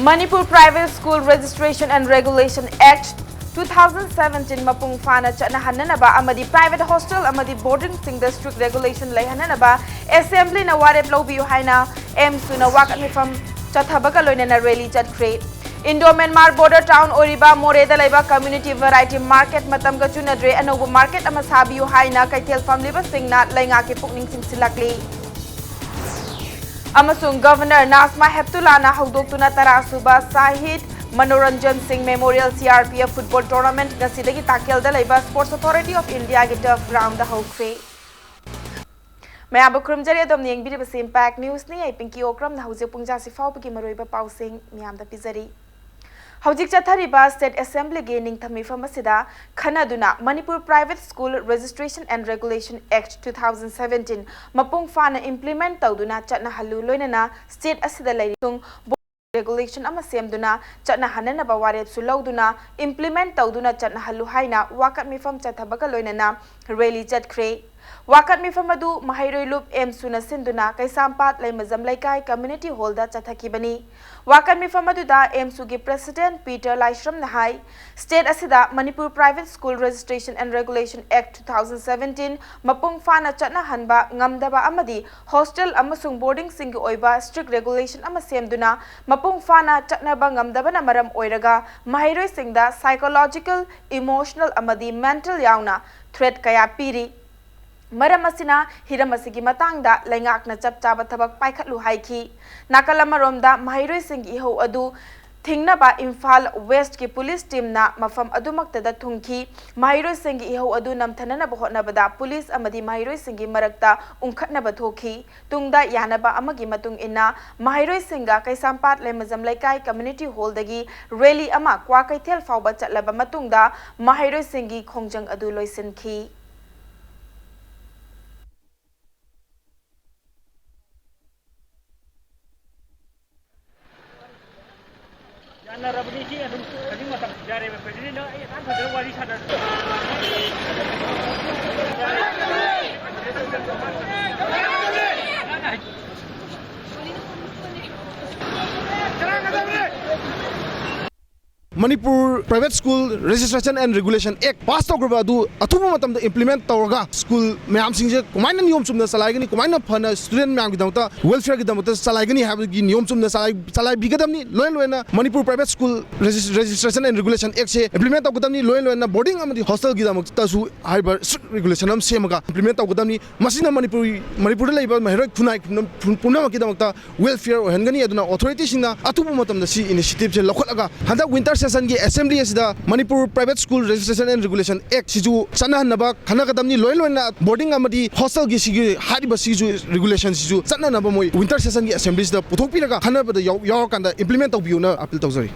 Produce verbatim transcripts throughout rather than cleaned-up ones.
Manipur Private School Registration and Regulation Act two thousand seventeen ꯃꯄꯨꯡ ꯐꯥꯅ ꯆꯠꯅꯍꯟꯅꯅꯕ ꯑꯃꯗꯤ private hostel ꯑꯃꯗꯤ boardingꯁꯤꯡꯗ strict regulation ꯂꯩꯍꯟꯅꯅꯕ assemblyꯅ ꯋꯥꯔꯦꯞ ꯂꯧꯕꯤꯌꯨ ꯍꯥꯏꯅ ꯑꯦꯝꯁꯨꯅ ꯋꯥꯀꯠ ꯃꯤꯐꯝ ꯆꯠꯊꯕꯒ ꯂꯣꯏꯅꯅ rally ꯆꯠꯈ꯭ꯔꯦ꯫ Indo Myanmar border town ꯑꯣꯏꯔꯤꯕ ꯃꯣꯔꯦꯗ ꯂꯩꯕ community variety market ꯃꯇꯝꯒ ꯆꯨꯅꯗ꯭ꯔꯦ, ꯑꯅꯧꯕ market ꯑꯃ ꯁꯥꯕꯤꯌꯨ ꯍꯥꯏꯅ ꯀꯩꯊꯦꯜ ꯐꯝꯂꯤꯕꯁꯤꯡꯅ ꯂꯩꯉꯥꯛꯀꯤ ꯄꯨꯛꯅꯤꯡ ꯆꯤꯡꯁꯤꯜꯂꯛꯂꯤ꯫ ꯑꯃꯁꯨꯡ Governor Nazma Heptullahꯅ ꯍꯧꯗꯣꯛꯇꯨꯅ ꯇꯔꯥ ꯁꯨꯕ Shahid Manoranjan Singh Memorial C R P F football tournament ꯉꯁꯤꯗꯒꯤ ꯇꯥꯀꯦꯜꯗ ꯂꯩꯕ Sports Authority of Indiaꯒꯤ turf groundꯗ ꯍꯧꯈ꯭ꯔꯦ꯫ ꯃꯌꯥꯝꯕꯨ ꯈꯨꯔꯨꯝꯖꯔꯤ, ꯑꯗꯣꯝꯅ ꯌꯦꯡꯕꯤꯔꯤꯕꯁꯤ Impact Newsꯅꯤ꯫ ꯑꯩ ꯄꯤꯡꯀꯤ ꯑꯣꯀ꯭ꯔꯝꯅ ꯍꯧꯖꯤꯛ ꯄꯨꯡ ꯖꯥꯁꯤ ꯐꯥꯎꯕꯒꯤ ꯃꯔꯨꯑꯣꯏꯕ ꯄꯥꯎꯁꯤꯡ ꯃꯤꯌꯥꯝꯗ ꯄꯤꯖꯔꯤ꯫ ꯍꯧꯖꯤꯛ ꯆꯠꯊꯔꯤꯕ State Assemblyꯒꯤ ꯅꯤꯡꯊꯝ ꯃꯤꯐꯝ ꯑꯁꯤꯗ ꯈꯟꯅꯗꯨꯅ Manipur Private School Registration and Regulation Act two thousand seventeen ꯃꯄꯨꯡ ꯐꯥꯅ implement ꯇꯧꯗꯨꯅ ꯆꯠꯅꯍꯜꯂꯨ, ꯂꯣꯏꯅꯅ state ꯑꯁꯤꯗ ꯂꯩꯔꯤꯕ regulation ꯑꯃ ꯁꯦꯝꯗꯨꯅ ꯆꯠꯅꯍꯟꯅꯅꯕ ꯋꯥꯔꯦꯞꯁꯨ ꯂꯧꯗꯨꯅ implement ꯇꯧꯗꯨꯅ ꯆꯠꯅꯍꯜꯂꯨ ꯍꯥꯏꯅ ꯋꯥꯀꯠ ꯃꯤꯐꯝ ꯆꯠꯊꯕꯒ ꯂꯣꯏꯅꯅ rally ꯆꯠꯈ꯭ꯔꯦ꯫ ꯋꯥꯀꯠ ꯃꯤꯐꯝ ꯑꯗꯨ ꯃꯍꯩꯔꯣꯏ ꯂꯨꯞ ꯑꯦꯝꯁꯨꯅ ꯁꯤꯟꯗꯨꯅ ꯀꯩꯁꯥꯝꯄꯥꯠ ꯂꯩꯃꯖꯝ ꯂꯩꯀꯥꯏ community hallꯗ ꯆꯠꯊꯈꯤꯕꯅꯤ꯫ ꯋꯥꯀꯠ ꯃꯤꯐꯝ ꯑꯗꯨꯗ ꯑꯦꯝꯁꯨꯒꯤ president ꯄꯤꯇꯔ ꯂꯥꯏꯁ꯭ꯔꯝꯅ ꯍꯥꯏ, state ꯑꯁꯤꯗ Manipur Private School Registration and Regulation Act two thousand seventeen ꯃꯄꯨꯡ ꯐꯥꯅ ꯆꯠꯅꯍꯟꯕ ꯉꯝꯗꯕ ꯑꯃꯗꯤ hostel ꯑꯃꯁꯨꯡ boardingꯁꯤꯡꯒꯤ ꯑꯣꯏꯕ strict regulation ꯑꯃ ꯁꯦꯝꯗꯨꯅ ꯃꯄꯨꯡ ꯐꯥꯅ ꯆꯠꯅꯕ ꯉꯝꯗꯕꯅ ꯃꯔꯝ ꯑꯣꯏꯔꯒ ꯃꯍꯩꯔꯣꯏꯁꯤꯡꯗ psychological, emotional ꯑꯃꯗꯤ mental ꯌꯥꯎꯅ threat ꯀꯌꯥ ꯄꯤꯔꯤ꯫ ꯃꯔꯝ ꯑꯁꯤꯅ ꯍꯤꯔꯝ ꯑꯁꯤꯒꯤ ꯃꯇꯥꯡꯗ ꯂꯩꯉꯥꯛꯅ ꯆꯞ ꯆꯥꯕ ꯊꯕꯛ ꯄꯥꯏꯈꯠꯂꯨ ꯍꯥꯏꯈꯤ꯫ ꯅꯥꯀꯜ ꯑꯃꯔꯣꯝꯗ ꯃꯍꯩꯔꯣꯏꯁꯤꯡꯒꯤ ꯏꯍꯧ ꯑꯗꯨ ꯊꯤꯡꯅꯕ ꯏꯝꯐꯥꯜ Westꯀꯤ police teamꯅ ꯃꯐꯝ ꯑꯗꯨꯃꯛꯇꯗ ꯊꯨꯡꯈꯤ꯫ ꯃꯍꯩꯔꯣꯏꯁꯤꯡꯒꯤ ꯏꯍꯧ ꯑꯗꯨ ꯅꯝꯊꯅꯅꯕ ꯍꯣꯠꯅꯕꯗ police ꯑꯃꯗꯤ ꯃꯍꯩꯔꯣꯏꯁꯤꯡꯒꯤ ꯃꯔꯛꯇ ꯎꯪꯈꯠꯅꯕ ꯊꯣꯛꯈꯤ꯫ ꯇꯨꯡꯗ ꯌꯥꯅꯕ ꯑꯃꯒꯤ ꯃꯇꯨꯡ ꯏꯟꯅ ꯃꯍꯩꯔꯣꯏꯁꯤꯡꯒ ꯀꯩꯁꯥꯝꯄꯥꯠ ꯂꯩꯃꯖꯝ ꯂꯩꯀꯥꯏ community hallꯗꯒꯤ rally ꯑꯃ ꯀ꯭ꯋꯥꯀꯩꯊꯦꯜ ꯐꯥꯎꯕ ꯆꯠꯂꯕ ꯃꯇꯨꯡꯗ ꯃꯍꯩꯔꯣꯏꯁꯤꯡꯒꯤ ꯈꯣꯡꯖꯪ ꯑꯗꯨ ꯂꯣꯏꯁꯤꯟꯈꯤ꯫ ꯌꯥꯅꯔꯕꯅꯤ, ꯁꯤ ꯑꯗꯨꯝ ꯍꯧꯖꯤꯛ ꯃꯇꯝ ꯌꯥꯔꯦꯕ, presidentꯅ ꯑꯩ ꯑꯉꯥꯡ ꯐꯖꯅ ꯋꯥꯔꯤ ꯁꯥꯟꯅꯔꯁꯤ꯫ Manipur Private School Registration and Regulation Act pass ꯇꯧꯈ꯭ꯔꯕ ꯑꯗꯨ ꯑꯊꯨꯕ ꯃꯇꯝꯗ implement ꯇꯧꯔꯒ school ꯃꯌꯥꯝꯁꯤꯡꯁꯦ ꯀꯃꯥꯏꯅ ꯅꯤꯌꯣꯝ ꯆꯨꯝꯅ ꯆꯂꯥꯏꯒꯅꯤ, ꯀꯃꯥꯏꯅ ꯐꯅ student ꯃꯌꯥꯝꯒꯤꯗꯃꯛꯇ welfareꯒꯤꯗꯃꯛꯇ ꯆꯂꯥꯏꯒꯅꯤ ꯍꯥꯏꯕꯒꯤ ꯅꯤꯌꯣꯝ ꯆꯨꯝꯅ ꯆꯂꯥꯏ-, ꯆꯂꯥꯏꯕꯤꯒꯗꯕꯅꯤ꯫ ꯂꯣꯏꯅ ꯂꯣꯏꯅ Manipur Private School Regis-, Registration and Regulation Actꯁꯦ implement ꯇꯧꯒꯗꯕꯅꯤ꯫ ꯂꯣꯏꯅ ꯂꯣꯏꯅ boarding ꯑꯃꯗꯤ hostelꯒꯤꯗꯃꯛꯇꯁꯨ ꯍꯥꯏꯔꯤꯕ strict regulation ꯑꯃ ꯁꯦꯝꯃꯒ implement ꯇꯧꯒꯗꯕꯅꯤ꯫ ꯃꯁꯤꯅ ꯃꯅꯤꯄꯨꯔ, ꯃꯅꯤꯄꯨꯔꯗ ꯂꯩꯕ ꯃꯍꯩꯔꯣꯏ ꯈꯨꯟꯅꯥꯏ ꯄꯨꯝꯅꯝ-, ꯄꯨꯝꯅꯃꯛꯀꯤꯗꯃꯛꯇ welfare ꯑꯣꯏꯍꯟꯒꯅꯤ꯫ ꯑꯗꯨꯅ authorityꯁꯤꯡꯅ ꯑꯊꯨꯕ ꯃꯇꯝꯗ ꯁꯤ initiativeꯁꯦ ꯂꯧꯈꯠꯂꯒ ꯍꯟꯗꯛ winter sessionꯒꯤ assembly ꯑꯁꯤꯗ Manipur Private School Registration and Regulation Actꯁꯤꯁꯨ ꯆꯠꯅꯍꯟꯅꯕ ꯈꯟꯅꯒꯗꯕꯅꯤ꯫ ꯂꯣꯏ ꯂꯣꯏꯅ boarding ꯑꯃꯗꯤ hostelꯒꯤ ꯁꯤꯒꯤ ꯍꯥꯏꯔꯤꯕ ꯁꯤꯒꯤꯁꯨ regulationꯁꯤꯁꯨ ꯆꯠꯅꯅꯕ ꯃꯣꯏ winter sessionꯒꯤ assemblyꯁꯤꯗ ꯄꯨꯊꯣꯛꯄꯤꯔꯒ ꯈꯟꯅꯕꯗ ꯌꯥꯎ-, ꯌꯥꯎꯔꯀꯥꯟꯗ implement ꯇꯧꯕꯤꯌꯨꯅ appeal ꯇꯧꯖꯔꯤ꯫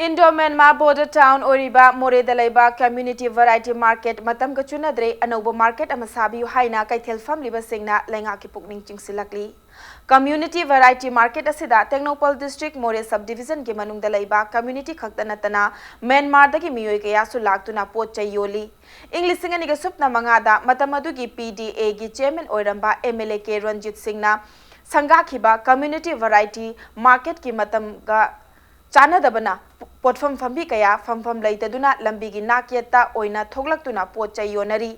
Indo Myanmar border town ꯑꯣꯏꯔꯤꯕ ꯃꯣꯔꯦꯗ ꯂꯩꯕ community variety market ꯃꯇꯝꯒ ꯆꯨꯅꯗ꯭ꯔꯦ, ꯑꯅꯧꯕ market ꯑꯃ ꯁꯥꯕꯤꯌꯨ ꯍꯥꯏꯅ ꯀꯩꯊꯦꯜ ꯐꯝꯂꯤꯕꯁꯤꯡꯅ ꯂꯩꯉꯥꯛꯀꯤ ꯄꯨꯛꯅꯤꯡ ꯆꯤꯡꯁꯤꯜꯂꯛꯂꯤ꯫ Community variety market ꯑꯁꯤꯗ ꯇꯦꯡꯅꯧꯄꯜ district ꯃꯣꯔꯦ subdivisionꯒꯤ ꯃꯅꯨꯡꯗ ꯂꯩꯕ community ꯈꯛꯇ ꯅꯠꯇꯅ ꯃ꯭ꯌꯥꯟꯃꯥꯔꯗꯒꯤ ꯃꯤꯑꯣꯏ ꯀꯌꯥꯁꯨ ꯂꯥꯛꯇꯨꯅ ꯄꯣꯠ ꯆꯩ ꯌꯣꯜꯂꯤ꯫ ꯏꯪ ꯂꯤꯁꯤꯡ ꯑꯅꯤꯒ ꯁꯨꯞꯅ ꯃꯉꯥꯗ ꯃꯇꯝ ꯑꯗꯨꯒꯤ P D Aꯒꯤ chairman ꯑꯣꯏꯔꯝꯕ M L A ꯀꯦ ꯔꯟꯖꯤꯠ ꯁꯤꯡꯅ ꯁꯪꯒꯥꯈꯤꯕ community variety marketꯀꯤ ꯃꯇꯝꯒ ꯆꯥꯟꯅꯗꯕꯅ ꯄꯣꯠꯐꯝ ꯐꯝꯕꯤ ꯀꯌꯥ ꯐꯝꯐꯝ ꯂꯩꯇꯗꯨꯅ ꯂꯝꯕꯤꯒꯤ ꯅꯥꯛꯌꯦꯠꯇ ꯑꯣꯏꯅ ꯊꯣꯛꯂꯛꯇꯨꯅ ꯄꯣꯠ ꯆꯩ ꯌꯣꯟꯅꯔꯤ꯫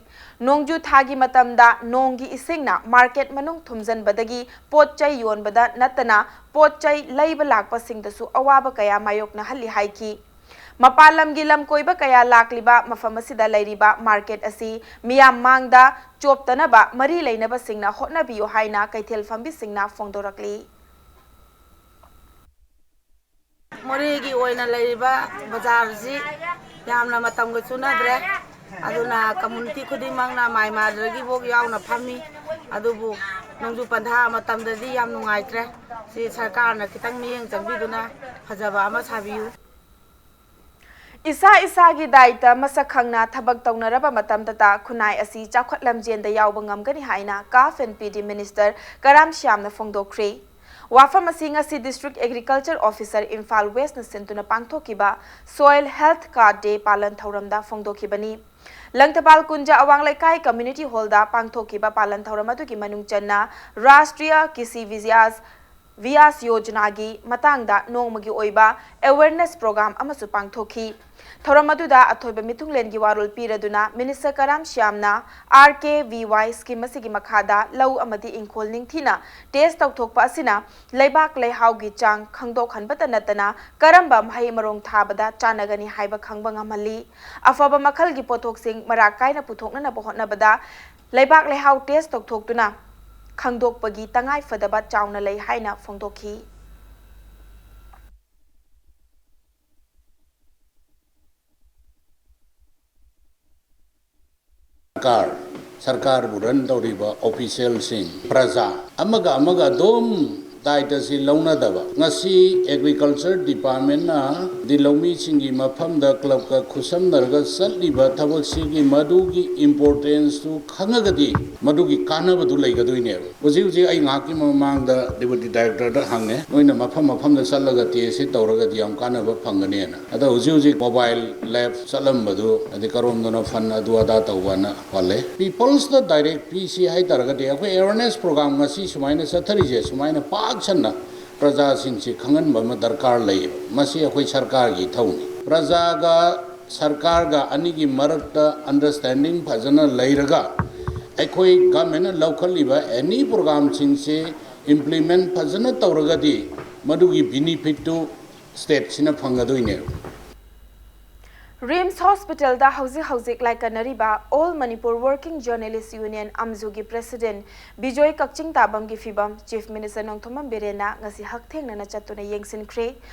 ꯅꯣꯡꯖꯨ ꯊꯥꯒꯤ ꯃꯇꯝꯗ ꯅꯣꯡꯒꯤ ꯏꯁꯤꯡꯅ market ꯃꯅꯨꯡ ꯊꯨꯝꯖꯟꯕꯗꯒꯤ ꯄꯣꯠ ꯆꯩ ꯌꯣꯟꯕꯗ ꯅꯠꯇꯅ ꯄꯣꯠ ꯆꯩ ꯂꯩꯕ ꯂꯥꯛꯄꯁꯤꯡꯗꯁꯨ ꯑꯋꯥꯕ ꯀꯌꯥ ꯃꯥꯌꯣꯛꯅꯍꯜꯂꯤ ꯍꯥꯏꯈꯤ꯫ ꯃꯄꯥꯟ ꯂꯝꯒꯤ ꯂꯝ ꯀꯣꯏꯕ ꯀꯌꯥ ꯂꯥꯛꯂꯤꯕ ꯃꯐꯝ ꯑꯁꯤꯗ ꯂꯩꯔꯤꯕ market ꯑꯁꯤ ꯃꯤꯌꯥꯝ ꯃꯥꯡꯗ ꯆꯣꯞꯇꯅꯕ ꯃꯔꯤ ꯂꯩꯅꯕꯁꯤꯡꯅ ꯍꯣꯠꯅꯕꯤꯌꯨ ꯍꯥꯏꯅ ꯀꯩꯊꯦꯜ ꯐꯝꯕꯤꯁꯤꯡꯅ ꯐꯣꯡꯗꯣꯔꯛꯂꯤ꯫ ꯃꯣꯔꯦꯒꯤ ꯑꯣꯏꯅ ꯂꯩꯔꯤꯕ ꯕꯖꯥꯔꯁꯤ ꯌꯥꯝꯅ ꯃꯇꯝꯒ ꯆꯨꯅꯗ꯭ꯔꯦ꯫ ꯑꯗꯨꯅ community ꯈꯨꯗꯤꯡꯃꯛꯅ ꯃ꯭ꯌꯥꯟꯃꯥꯔꯗꯒꯤꯐꯥꯎ ꯌꯥꯎꯅ ꯐꯝꯃꯤ꯫ ꯑꯗꯨꯕꯨ ꯅꯣꯡꯖꯨ ꯄꯟꯊꯥ ꯃꯇꯝꯗꯗꯤ ꯌꯥꯝ ꯅꯨꯡꯉꯥꯏꯇ꯭ꯔꯦ꯫ ꯁꯤ ꯁꯔꯀꯥꯔꯅ ꯈꯤꯇꯪ ꯃꯤꯠꯌꯦꯡ ꯆꯪꯕꯤꯗꯨꯅ ꯐꯖꯕ ꯑꯃ ꯁꯥꯕꯤꯌꯨ꯫ ꯏꯁꯥ ꯏꯁꯥꯒꯤ ꯗꯥꯏꯇ ꯃꯁꯛ ꯈꯪꯅ ꯊꯕꯛ ꯇꯧꯅꯔꯕ ꯃꯇꯝꯗꯇ ꯈꯨꯟꯅꯥꯏ ꯑꯁꯤ ꯆꯥꯎꯈꯠ ꯂꯝꯖꯦꯟꯗ ꯌꯥꯎꯕ ꯉꯝꯒꯅꯤ ꯍꯥꯏꯅ CAF and PD minister ꯀꯔꯥꯝ ꯁ꯭ꯌꯥꯝꯅ ꯐꯣꯡꯗꯣꯛꯈ꯭ꯔꯦ꯫ ꯋꯥꯐꯝ ꯑꯁꯤ ꯉꯁꯤ District Agriculture Officer ꯏꯝꯐꯥꯜ Westꯅ ꯁꯤꯟꯗꯨꯅ ꯄꯥꯡꯊꯣꯛꯈꯤꯕ Soil Health Card Day ꯄꯥꯂꯟ ꯊꯧꯔꯝꯗ ꯐꯣꯡꯗꯣꯛꯈꯤꯕꯅꯤ꯫ ꯂꯪꯊꯕꯥꯜ ꯀꯨꯟꯖ ꯑꯋꯥꯡ ꯂꯩꯀꯥꯏ community hallꯗ ꯄꯥꯡꯊꯣꯛꯈꯤꯕ ꯄꯥꯂꯟ ꯊꯧꯔꯝ ꯑꯗꯨꯒꯤ ꯃꯅꯨꯡ ꯆꯟꯅ ꯔꯥꯁꯇ꯭ꯔꯤꯌ ꯀ꯭ꯔꯤꯁꯤ ꯕꯤꯀꯥꯁ ꯚꯤꯌꯥꯁ ꯌꯣꯖꯅꯥꯒꯤ ꯃꯇꯥꯡꯗ ꯅꯣꯡꯃꯒꯤ ꯑꯣꯏꯕ ꯑꯦꯋꯦꯔꯅꯦꯁ ꯄ꯭ꯔꯣꯒ꯭ꯔꯥꯝ ꯑꯃꯁꯨ ꯄꯥꯡꯊꯣꯛꯈꯤ꯫ ꯊꯧꯔꯝ ꯑꯗꯨꯗ ꯑꯊꯣꯏꯕ ꯃꯤꯊꯨꯡꯂꯦꯟꯒꯤ ꯋꯥꯔꯣꯜ ꯄꯤꯔꯗꯨꯅ ꯃꯤꯅꯤꯁꯇꯔ ꯀꯔꯥꯝ ꯁ꯭ꯌꯥꯝꯅ ꯑꯥꯔ ꯀꯦ ꯚꯤ ꯋꯥꯏ ꯁ꯭ꯀꯤꯝ ꯑꯁꯤꯒꯤ ꯃꯈꯥꯗ ꯂꯧ ꯑꯃꯗꯤ ꯏꯪꯈꯣꯜ ꯅꯤꯡꯊꯤꯅ ꯇꯦꯁ ꯇꯧꯊꯣꯛꯄ ꯑꯁꯤꯅ ꯂꯩꯕꯥꯛ ꯂꯩꯍꯥꯎꯒꯤ ꯆꯥꯡ ꯈꯪꯗꯣꯛꯍꯟꯕꯇ ꯅꯠꯇꯅ ꯀꯔꯝꯕ ꯃꯍꯩ ꯃꯔꯣꯡ ꯊꯥꯕꯗ ꯆꯥꯟꯅꯒꯅꯤ ꯍꯥꯏꯕ ꯈꯪꯕ ꯉꯝꯍꯜꯂꯤ꯫ ꯑꯐꯕ ꯃꯈꯜꯒꯤ ꯄꯣꯠꯊꯣꯛꯁꯤꯡ ꯃꯔꯥꯡ ꯀꯥꯏꯅ ꯄꯨꯊꯣꯛꯅꯅꯕ ꯍꯣꯠꯅꯕꯗ ꯂꯩꯕꯥꯛ ꯂꯩꯍꯥꯎ ꯇꯦꯁ ꯇꯧꯊꯣꯛꯇꯨꯅ ꯈꯪꯗꯣꯛꯄꯒꯤ ꯇꯉꯥꯏ ꯐꯗꯕ ꯆꯥꯎꯅ ꯂꯩ ꯍꯥꯏꯅ ꯐꯣꯡꯗꯣꯛꯈꯤ꯫ ꯁꯔꯀꯥꯔ, ꯁꯔꯀꯥꯔꯕꯨ ꯔꯟ ꯇꯧꯔꯤꯕ ꯑꯣꯐꯤꯁꯤꯌꯦꯜꯁꯤꯡ, ꯄ꯭ꯔꯖꯥ ꯑꯃꯒ ꯑꯃꯒ ꯑꯗꯨꯝ ꯗꯥꯏꯇꯁꯤ ꯂꯧꯅꯗꯕ, ꯉꯁꯤ ꯑꯦꯒ꯭ꯔꯤꯀꯜꯆꯔ ꯗꯤꯄꯥꯔꯠꯃꯦꯟꯅ ꯗꯤ ꯂꯧꯃꯤꯁꯤꯡꯒꯤ ꯃꯐꯝꯗ ꯀ꯭ꯂꯕꯀ ꯈꯨꯠꯁꯝꯅꯔꯒ ꯆꯠꯂꯤꯕ ꯊꯕꯛꯁꯤꯒꯤ ꯃꯗꯨꯒꯤ ꯏꯝꯄꯣꯔꯇꯦꯟꯁꯇꯨ ꯈꯪꯉꯒꯗꯤ ꯃꯗꯨꯒꯤ ꯀꯥꯟꯅꯕꯗꯨ ꯂꯩꯒꯗꯣꯏꯅꯦꯕ꯫ ꯍꯧꯖꯤꯛ ꯍꯧꯖꯤꯛ ꯑꯩ ꯉꯥꯏꯍꯥꯛꯀꯤ ꯃꯃꯥꯡꯗ ꯗꯤꯄꯨꯇꯤ ꯗꯥꯏꯔꯦꯛꯇꯔꯗ ꯍꯪꯉꯦ, ꯅꯣꯏꯅ ꯃꯐꯝ ꯃꯐꯝꯗ ꯆꯠꯂꯒ ꯇꯦꯁꯁꯤ ꯇꯧꯔꯒꯗꯤ ꯌꯥꯝ ꯀꯥꯟꯅꯕ ꯐꯪꯒꯅꯦꯅ꯫ ꯑꯗꯣ ꯍꯧꯖꯤꯛ ꯍꯧꯖꯤꯛ ꯃꯣꯕꯥꯏꯜ ꯂꯦꯕ ꯆꯠꯂꯝꯕꯗꯨ ꯍꯥꯏꯗꯤ ꯀꯔꯣꯝꯗꯅꯣ ꯐꯟ ꯑꯗꯨ ꯑꯗꯥ ꯇꯧꯕꯅ ꯍꯣꯜꯂꯦ꯫ ꯄꯤꯄꯜꯁꯇ ꯗꯥꯏꯔꯦꯛ ꯄꯤꯁꯤ ꯍꯥꯏ ꯇꯥꯔꯒꯗꯤ ꯑꯩꯈꯣꯏ ꯑꯦꯋꯦꯔꯅꯦꯁ ꯄ꯭ꯔꯣꯒ꯭ꯔꯥꯝ ꯉꯁꯤ ꯁꯨꯃꯥꯏꯅ ꯆꯠꯊꯔꯤꯁꯦ ꯁꯨꯃꯥꯏꯅ ꯄꯥꯛ ꯁꯟꯅ ꯄ꯭ꯔꯖꯥꯁꯤꯡꯁꯤ ꯈꯪꯍꯟꯕ ꯑꯃ ꯗꯔꯀꯥꯔ ꯂꯩꯌꯦꯕ꯫ ꯃꯁꯤ ꯑꯩꯈꯣꯏ ꯁꯔꯀꯥꯔꯒꯤ ꯏꯊꯧꯅꯤ꯫ ꯄ꯭ꯔꯖꯥꯒ ꯁꯔꯀꯥꯔꯒ ꯑꯅꯤꯒꯤ ꯃꯔꯛꯇ ꯑꯟꯗꯔꯁꯇꯦꯟꯗꯤꯡ ꯐꯖꯅ ꯂꯩꯔꯒ ꯑꯩꯈꯣꯏ ꯒꯃꯦꯟꯅ ꯂꯧꯈꯠꯂꯤꯕ ꯑꯦꯅꯤ ꯄ꯭ꯔꯣꯒ꯭ꯔꯥꯝꯁꯤꯡꯁꯤ ꯏꯝꯄ꯭ꯂꯤꯃꯦꯟ ꯐꯖꯅ ꯇꯧꯔꯒꯗꯤ ꯃꯗꯨꯒꯤ ꯕꯤꯅꯤꯐꯤꯠꯇꯨ ꯁ꯭ꯇꯦꯠꯁꯤꯅ ꯐꯪꯒꯗꯣꯏꯅꯦꯕ꯫ ꯔꯤꯝꯁ ꯍꯣꯁꯄꯤꯇꯥꯜꯗ ꯍꯧꯖꯤꯛ ꯍꯧꯖꯤꯛ ꯂꯥꯏꯀꯠꯅꯔꯤꯕ All Manipur Working Journalist Union, ꯑꯝꯖꯨꯒꯤ ꯄ꯭ꯔꯦꯁꯤꯗꯦꯟꯠ ꯕꯤꯖꯣꯏ ꯀꯛꯆꯤꯡ ꯇꯥꯕꯝꯒꯤ ꯐꯤꯚꯝ ꯆꯤꯐ ꯃꯤꯅꯤꯁꯇꯔ ꯅꯣꯡꯊꯣꯝꯕꯝ ꯕꯤꯔꯦꯟꯅ ꯉꯁꯤ ꯍꯛꯊꯦꯡꯅꯅ ꯆꯠꯇꯨꯅ ꯌꯦꯡꯁꯤꯟꯈ꯭ꯔꯦ꯫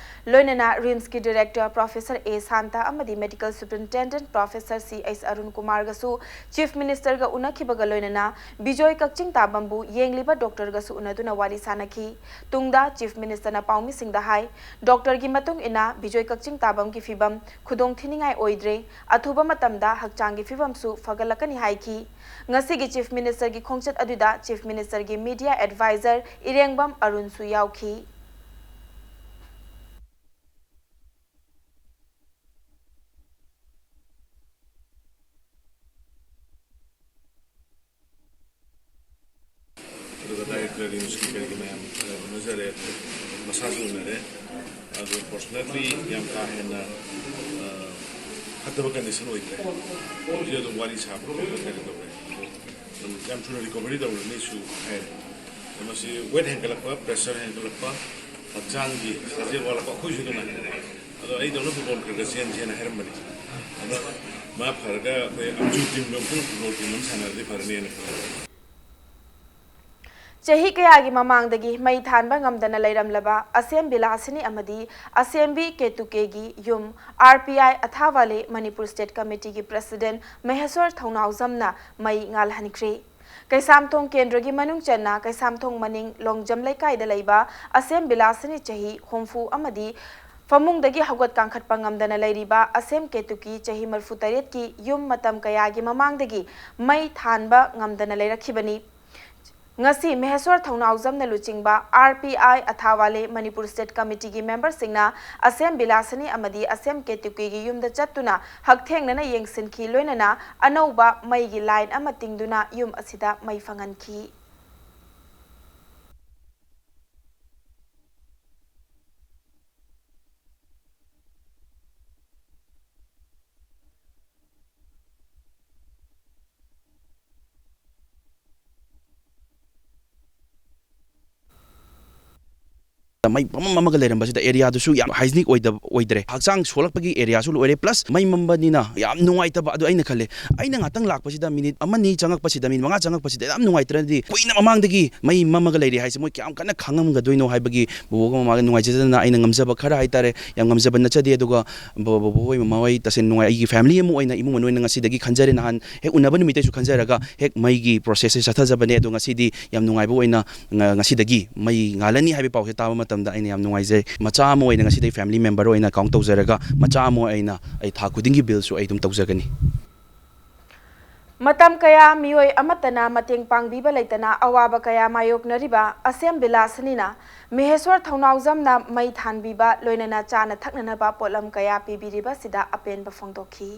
ꯂꯣꯏꯅꯅ ꯔꯤꯝꯁꯀꯤ ꯗꯤꯔꯦꯛꯇꯔ ꯄ꯭ꯔꯣꯐꯦꯁꯔ ꯑꯦ ꯁꯥꯟꯇ ꯑꯃꯗꯤ ꯃꯦꯗꯤꯀꯦꯜ ꯁꯨꯄꯔꯤꯟꯇꯦꯟꯗꯦꯟꯠ ꯄ꯭ꯔꯣꯐꯦꯁꯔ ꯁꯤ ꯑꯩꯆ ꯑꯔꯨꯟ ꯀꯨꯃꯥꯔꯒꯁꯨ ꯆꯤꯐ ꯃꯤꯅꯤꯁꯇꯔꯒ ꯎꯅꯈꯤꯕꯒ ꯂꯣꯏꯅꯅ ꯕꯤꯖꯣꯏ ꯀꯛꯆꯤꯡ ꯇꯥꯕꯝꯕꯨ ꯌꯦꯡꯂꯤꯕ ꯗꯣꯛꯇꯔꯒꯁꯨ ꯎꯅꯗꯨꯅ ꯋꯥꯔꯤ ꯁꯥꯅꯈꯤ꯫ ꯇꯨꯡꯗ ꯆꯤꯐ ꯃꯤꯅꯤꯁꯇꯔꯅ ꯄꯥꯎꯃꯤꯁꯤꯡꯗ ꯍꯥꯏ, ꯗꯣꯛꯇꯔꯒꯤ ꯃꯇꯨꯡ ꯏꯟꯅ ꯕꯤꯖꯣꯏ ꯀꯛꯆꯤꯡ ꯇꯥꯕꯝꯒꯤ ꯐꯤꯚꯝ ꯈꯨꯗꯣꯡ ꯊꯤꯅꯤꯡꯉꯥꯏ ꯑꯣꯏꯗ꯭ꯔꯦ, ꯑꯊꯨꯕ ꯃꯇꯝꯗ ꯍꯛꯆꯥꯡꯒꯤ ꯐꯤꯚꯝꯁꯨ ꯐꯒꯠꯂꯛꯀꯅꯤ ꯍꯥꯏꯈꯤ꯫ ꯉꯁꯤꯒꯤ ꯆꯤꯐ ꯃꯤꯅꯤꯁꯇꯔꯒꯤ ꯈꯣꯡꯆꯠ ꯑꯗꯨꯗ ꯆꯤꯐ ꯃꯤꯅꯤꯁꯇꯔꯒꯤ ꯃꯤꯗꯤꯌꯥ ꯑꯦꯗꯚꯥꯏꯖꯔ ꯏꯔꯦꯡꯕꯝ ꯑꯔꯨꯟꯁꯨ ꯌꯥꯎꯈꯤ꯫ ꯑꯗꯨꯒ ꯗꯥꯏꯔꯦꯛꯇꯔ ꯔꯤꯝꯁꯀꯤ ꯀꯔꯤꯒꯤ ꯃꯌꯥꯝ ꯎꯅꯖꯔꯦ꯫ ꯃꯁꯥꯁꯨ ꯎꯅꯔꯦ꯫ ꯑꯗꯨ personally ꯌꯥꯝ ꯀꯥ ꯍꯦꯟꯅ, ꯑ, ꯐꯠꯇꯕ condition ꯑꯣꯏꯗ꯭ꯔꯦ꯫ ꯍꯧꯖꯤꯛ ꯑꯗꯨꯝ ꯋꯥꯔꯤ ꯁꯥꯕ ꯈꯣꯠꯄ ꯀꯔꯤ ꯇꯧꯔꯦ꯫ ꯑꯗꯨ ꯑꯗꯨꯝ ꯌꯥꯝ ꯊꯨꯅ recovery ꯇꯧꯔꯅꯤꯁꯨ ꯍꯥꯏꯔꯦ꯫ ꯑꯗꯣ ꯃꯁꯤ weight ꯍꯦꯟꯒꯠꯂꯛꯄ, pressure ꯍꯦꯟꯒꯠꯂꯛꯄ, ꯍꯛꯆꯥꯡꯒꯤ ꯁꯥꯖꯦꯜ ꯋꯥꯠꯂꯛꯄ ꯑꯩꯈꯣꯏꯁꯨ ꯑꯗꯨꯝ ꯍꯥꯏꯔꯦ꯫ ꯑꯗꯣ ꯑꯩꯗꯧꯅ football ꯈꯔ ꯈꯔ ꯆꯦꯟꯁꯦꯅ ꯍꯥꯏꯔꯝꯕꯅꯤ꯫ ꯑꯗꯣ ꯃꯥ ꯐꯔꯒ ꯑꯩꯈꯣꯏ ꯑꯝꯖꯨ team ꯗꯣ ꯑꯝꯇꯪ football team ꯑꯃ ꯁꯥꯟꯅꯔꯗꯤ ꯐꯔꯅꯤꯅ ꯈꯜꯂꯦ꯫ ꯆꯍꯤ ꯀꯌꯥꯒꯤ ꯃꯃꯥꯡꯗꯒꯤ ꯃꯩ ꯊꯥꯟꯕ ꯉꯝꯗꯅ ꯂꯩꯔꯝꯂꯕ ꯑꯁꯦꯝ ꯕꯤꯂꯥꯁꯤꯅꯤ ꯑꯃꯗꯤ ꯑꯁꯦꯝꯕꯤ ꯀꯦꯇꯨꯀꯦꯒꯤ ꯌꯨꯝ R P I Athawale Manipur State Committee ꯒꯤ President ꯃꯍꯦꯁ꯭ꯋꯔ ꯊꯧꯅꯥꯎꯖꯝꯅ ꯃꯩ ꯉꯥꯜꯍꯟꯈ꯭ꯔꯦ꯫ ꯀꯩꯁꯥꯝꯊꯣꯡ ꯀꯦꯟꯗ꯭ꯔꯒꯤ ꯃꯅꯨꯡ ꯆꯟꯅ ꯀꯩꯁꯥꯝꯊꯣꯡ ꯃꯅꯤꯡ ꯂꯣꯡꯖꯝ ꯂꯩꯀꯥꯏꯗ ꯂꯩꯕ ꯑꯁꯦꯝ ꯕꯤꯂꯥꯁꯤꯅꯤ ꯆꯍꯤ ꯍꯨꯝꯐꯨ ꯑꯃꯗꯤ ꯐꯃꯨꯡꯗꯒꯤ ꯍꯧꯒꯠ ꯀꯥꯡꯈꯠꯄ ꯉꯝꯗꯅ ꯂꯩꯔꯤꯕ ꯑꯁꯦꯝ ꯀꯦꯇꯨꯀꯤ ꯆꯍꯤ ꯃꯔꯤꯐꯨ ꯇꯔꯦꯠꯀꯤ ꯌꯨꯝ ꯃꯇꯝ ꯀꯌꯥꯒꯤ ꯃꯃꯥꯡꯗꯒꯤ ꯃꯩ ꯊꯥꯟꯕ ꯉꯝꯗꯅ ꯂꯩꯔꯛꯈꯤꯕꯅꯤ꯫ ꯉꯁꯤ ꯃꯍꯦꯁ꯭ꯋꯔ ꯊꯧꯅꯥꯎꯖꯝꯅ ꯂꯨꯆꯤꯡꯕ R P I Athawale Manipur State Committee ꯒꯤ member ꯁꯤꯡꯅ ꯑꯁꯦꯝ ꯕꯤꯂꯥꯁꯤꯅꯤ ꯑꯃꯗꯤ ꯑꯁꯦꯝ ꯀꯦꯇꯨꯀꯤꯒꯤ ꯌꯨꯝꯗ ꯆꯠꯇꯨꯅ ꯍꯛꯊꯦꯡꯅꯅ ꯌꯦꯡꯁꯤꯟꯈꯤ, ꯂꯣꯏꯅꯅ ꯑꯅꯧꯕ ꯃꯩꯒꯤ line ꯑꯃ ꯇꯤꯡꯗꯨꯅ ꯌꯨꯝ ꯑꯁꯤꯗ ꯃꯩ ꯐꯪꯍꯟꯈꯤ꯫ ꯃꯩ ꯄꯪꯃꯝ ꯑꯃꯒ ꯂꯩꯔꯝꯕꯁꯤꯗ area ꯗꯨꯁꯨ ꯌꯥꯝ hygienic ꯑꯣꯏꯗꯕ, ꯑꯣꯏꯗ꯭ꯔꯦ꯫ ꯍꯛꯆꯥꯡ ꯁꯣꯛꯂꯛꯄꯒꯤ area ꯁꯨ ꯑꯣꯏꯔꯦ, plus ꯃꯩ ꯃꯝꯕꯅꯤꯅ ꯌꯥꯝ ꯅꯨꯡꯉꯥꯏꯇꯕ꯫ ꯑꯗꯨ ꯑꯩꯅ ꯈꯜꯂꯦ, ꯑꯩꯅ ꯉꯥꯛꯇꯪ ꯂꯥꯛꯄꯁꯤꯗ, minute ꯑꯃꯅꯤ ꯆꯪꯉꯛꯄꯁꯤꯗ, minute ꯃꯉꯥ ꯆꯪꯉꯛꯄꯁꯤꯗ ꯌꯥꯝ ꯅꯨꯡꯉꯥꯏꯇ꯭ꯔꯗꯤ, ꯀꯨꯏꯅ ꯃꯃꯥꯡꯗꯒꯤ ꯃꯩ ꯃꯝꯃꯒ ꯂꯩꯔꯦ ꯍꯥꯏꯁꯦ ꯃꯣꯏ ꯀꯌꯥꯝ ꯀꯟꯅ ꯈꯪꯉꯝꯒꯗꯣꯏꯅꯣ ꯍꯥꯏꯕꯒꯤ ꯕꯣꯕꯣꯒ ꯃꯃꯥꯒ ꯅꯨꯡꯉꯥꯏꯖꯗꯅ ꯑꯩꯅ ꯉꯝꯖꯕ ꯈꯔ ꯍꯥꯏꯇꯥꯔꯦ, ꯌꯥꯝ ꯉꯝꯖꯕ ꯅꯠꯆꯗꯦ꯫ ꯑꯗꯨꯒ ꯕꯣ-, ꯕꯣꯕꯣꯍꯣꯏ ꯃꯃꯥꯍꯣꯏ ꯇꯁꯦꯡꯅ ꯅꯨꯡꯉꯥꯏ꯫ ꯑꯩꯒꯤ family ꯑꯃ ꯑꯣꯏꯅ, ꯏꯃꯨꯡ ꯃꯅꯨꯡ ꯑꯣꯏꯅ ꯉꯁꯤꯗꯒꯤ ꯈꯟꯖꯔꯦ꯫ ꯅꯍꯥꯟ ꯍꯦꯛ ꯎꯅꯕ ꯅꯨꯃꯤꯠꯇꯩꯁꯨ ꯈꯟꯖꯔꯒ ꯍꯦꯛ ꯃꯩꯒꯤ process ꯁꯦ ꯆꯠꯊꯖꯕꯅꯦ꯫ ꯑꯗꯣ ꯉꯁꯤꯗꯤ ꯌꯥꯝ ꯅꯨꯡꯉꯥꯏꯕ ꯑꯣꯏꯅ ꯉ-, ꯉꯁꯤꯗꯒꯤ ꯃꯩ ꯉꯥꯜꯂꯅꯤ ꯍꯥꯏꯕ ꯄꯥꯎꯁꯦ ꯇꯥꯕ ꯃꯇꯝꯗ ꯑꯩꯅ ꯌꯥꯝ ꯅꯨꯡꯉꯥꯏꯖꯩ꯫ ꯃꯆꯥ ꯑꯃ ꯑꯣꯏꯅ ꯉꯁꯤꯗꯒꯤ family member ꯑꯣꯏꯅ count ꯇꯧꯖꯔꯒ, ꯃꯆꯥ ꯑꯃ ꯑꯣꯏꯅ ꯑꯩ ꯊꯥ ꯈꯨꯗꯤꯡꯒꯤ bill ꯁꯨ ꯑꯩ ꯑꯗꯨꯝ ꯇꯧꯖꯒꯅꯤ꯫ ꯃꯇꯝ ꯀꯌꯥ ꯃꯤꯑꯣꯏ ꯑꯃꯠꯇꯅ ꯃꯇꯦꯡ ꯄꯥꯡꯕꯤꯕ ꯂꯩꯇꯅ ꯑꯋꯥꯕ ꯀꯌꯥ ꯃꯥꯌꯣꯛꯅꯔꯤꯕ ꯑꯁꯦꯝ ꯕꯤꯂꯥꯁꯤꯅꯤꯅ ꯃꯍꯦꯁ꯭ꯋꯔ ꯊꯧꯅꯥꯎꯖꯝꯅ ꯃꯩ ꯊꯥꯟꯕꯤꯕ, ꯂꯣꯏꯅꯅ ꯆꯥꯅ ꯊꯛꯅꯅꯕ ꯄꯣꯠꯂꯝ ꯀꯌꯥ ꯄꯤꯕꯤꯔꯤꯕꯁꯤꯗ ꯑꯄꯦꯟꯕ ꯐꯣꯡꯗꯣꯛꯈꯤ꯫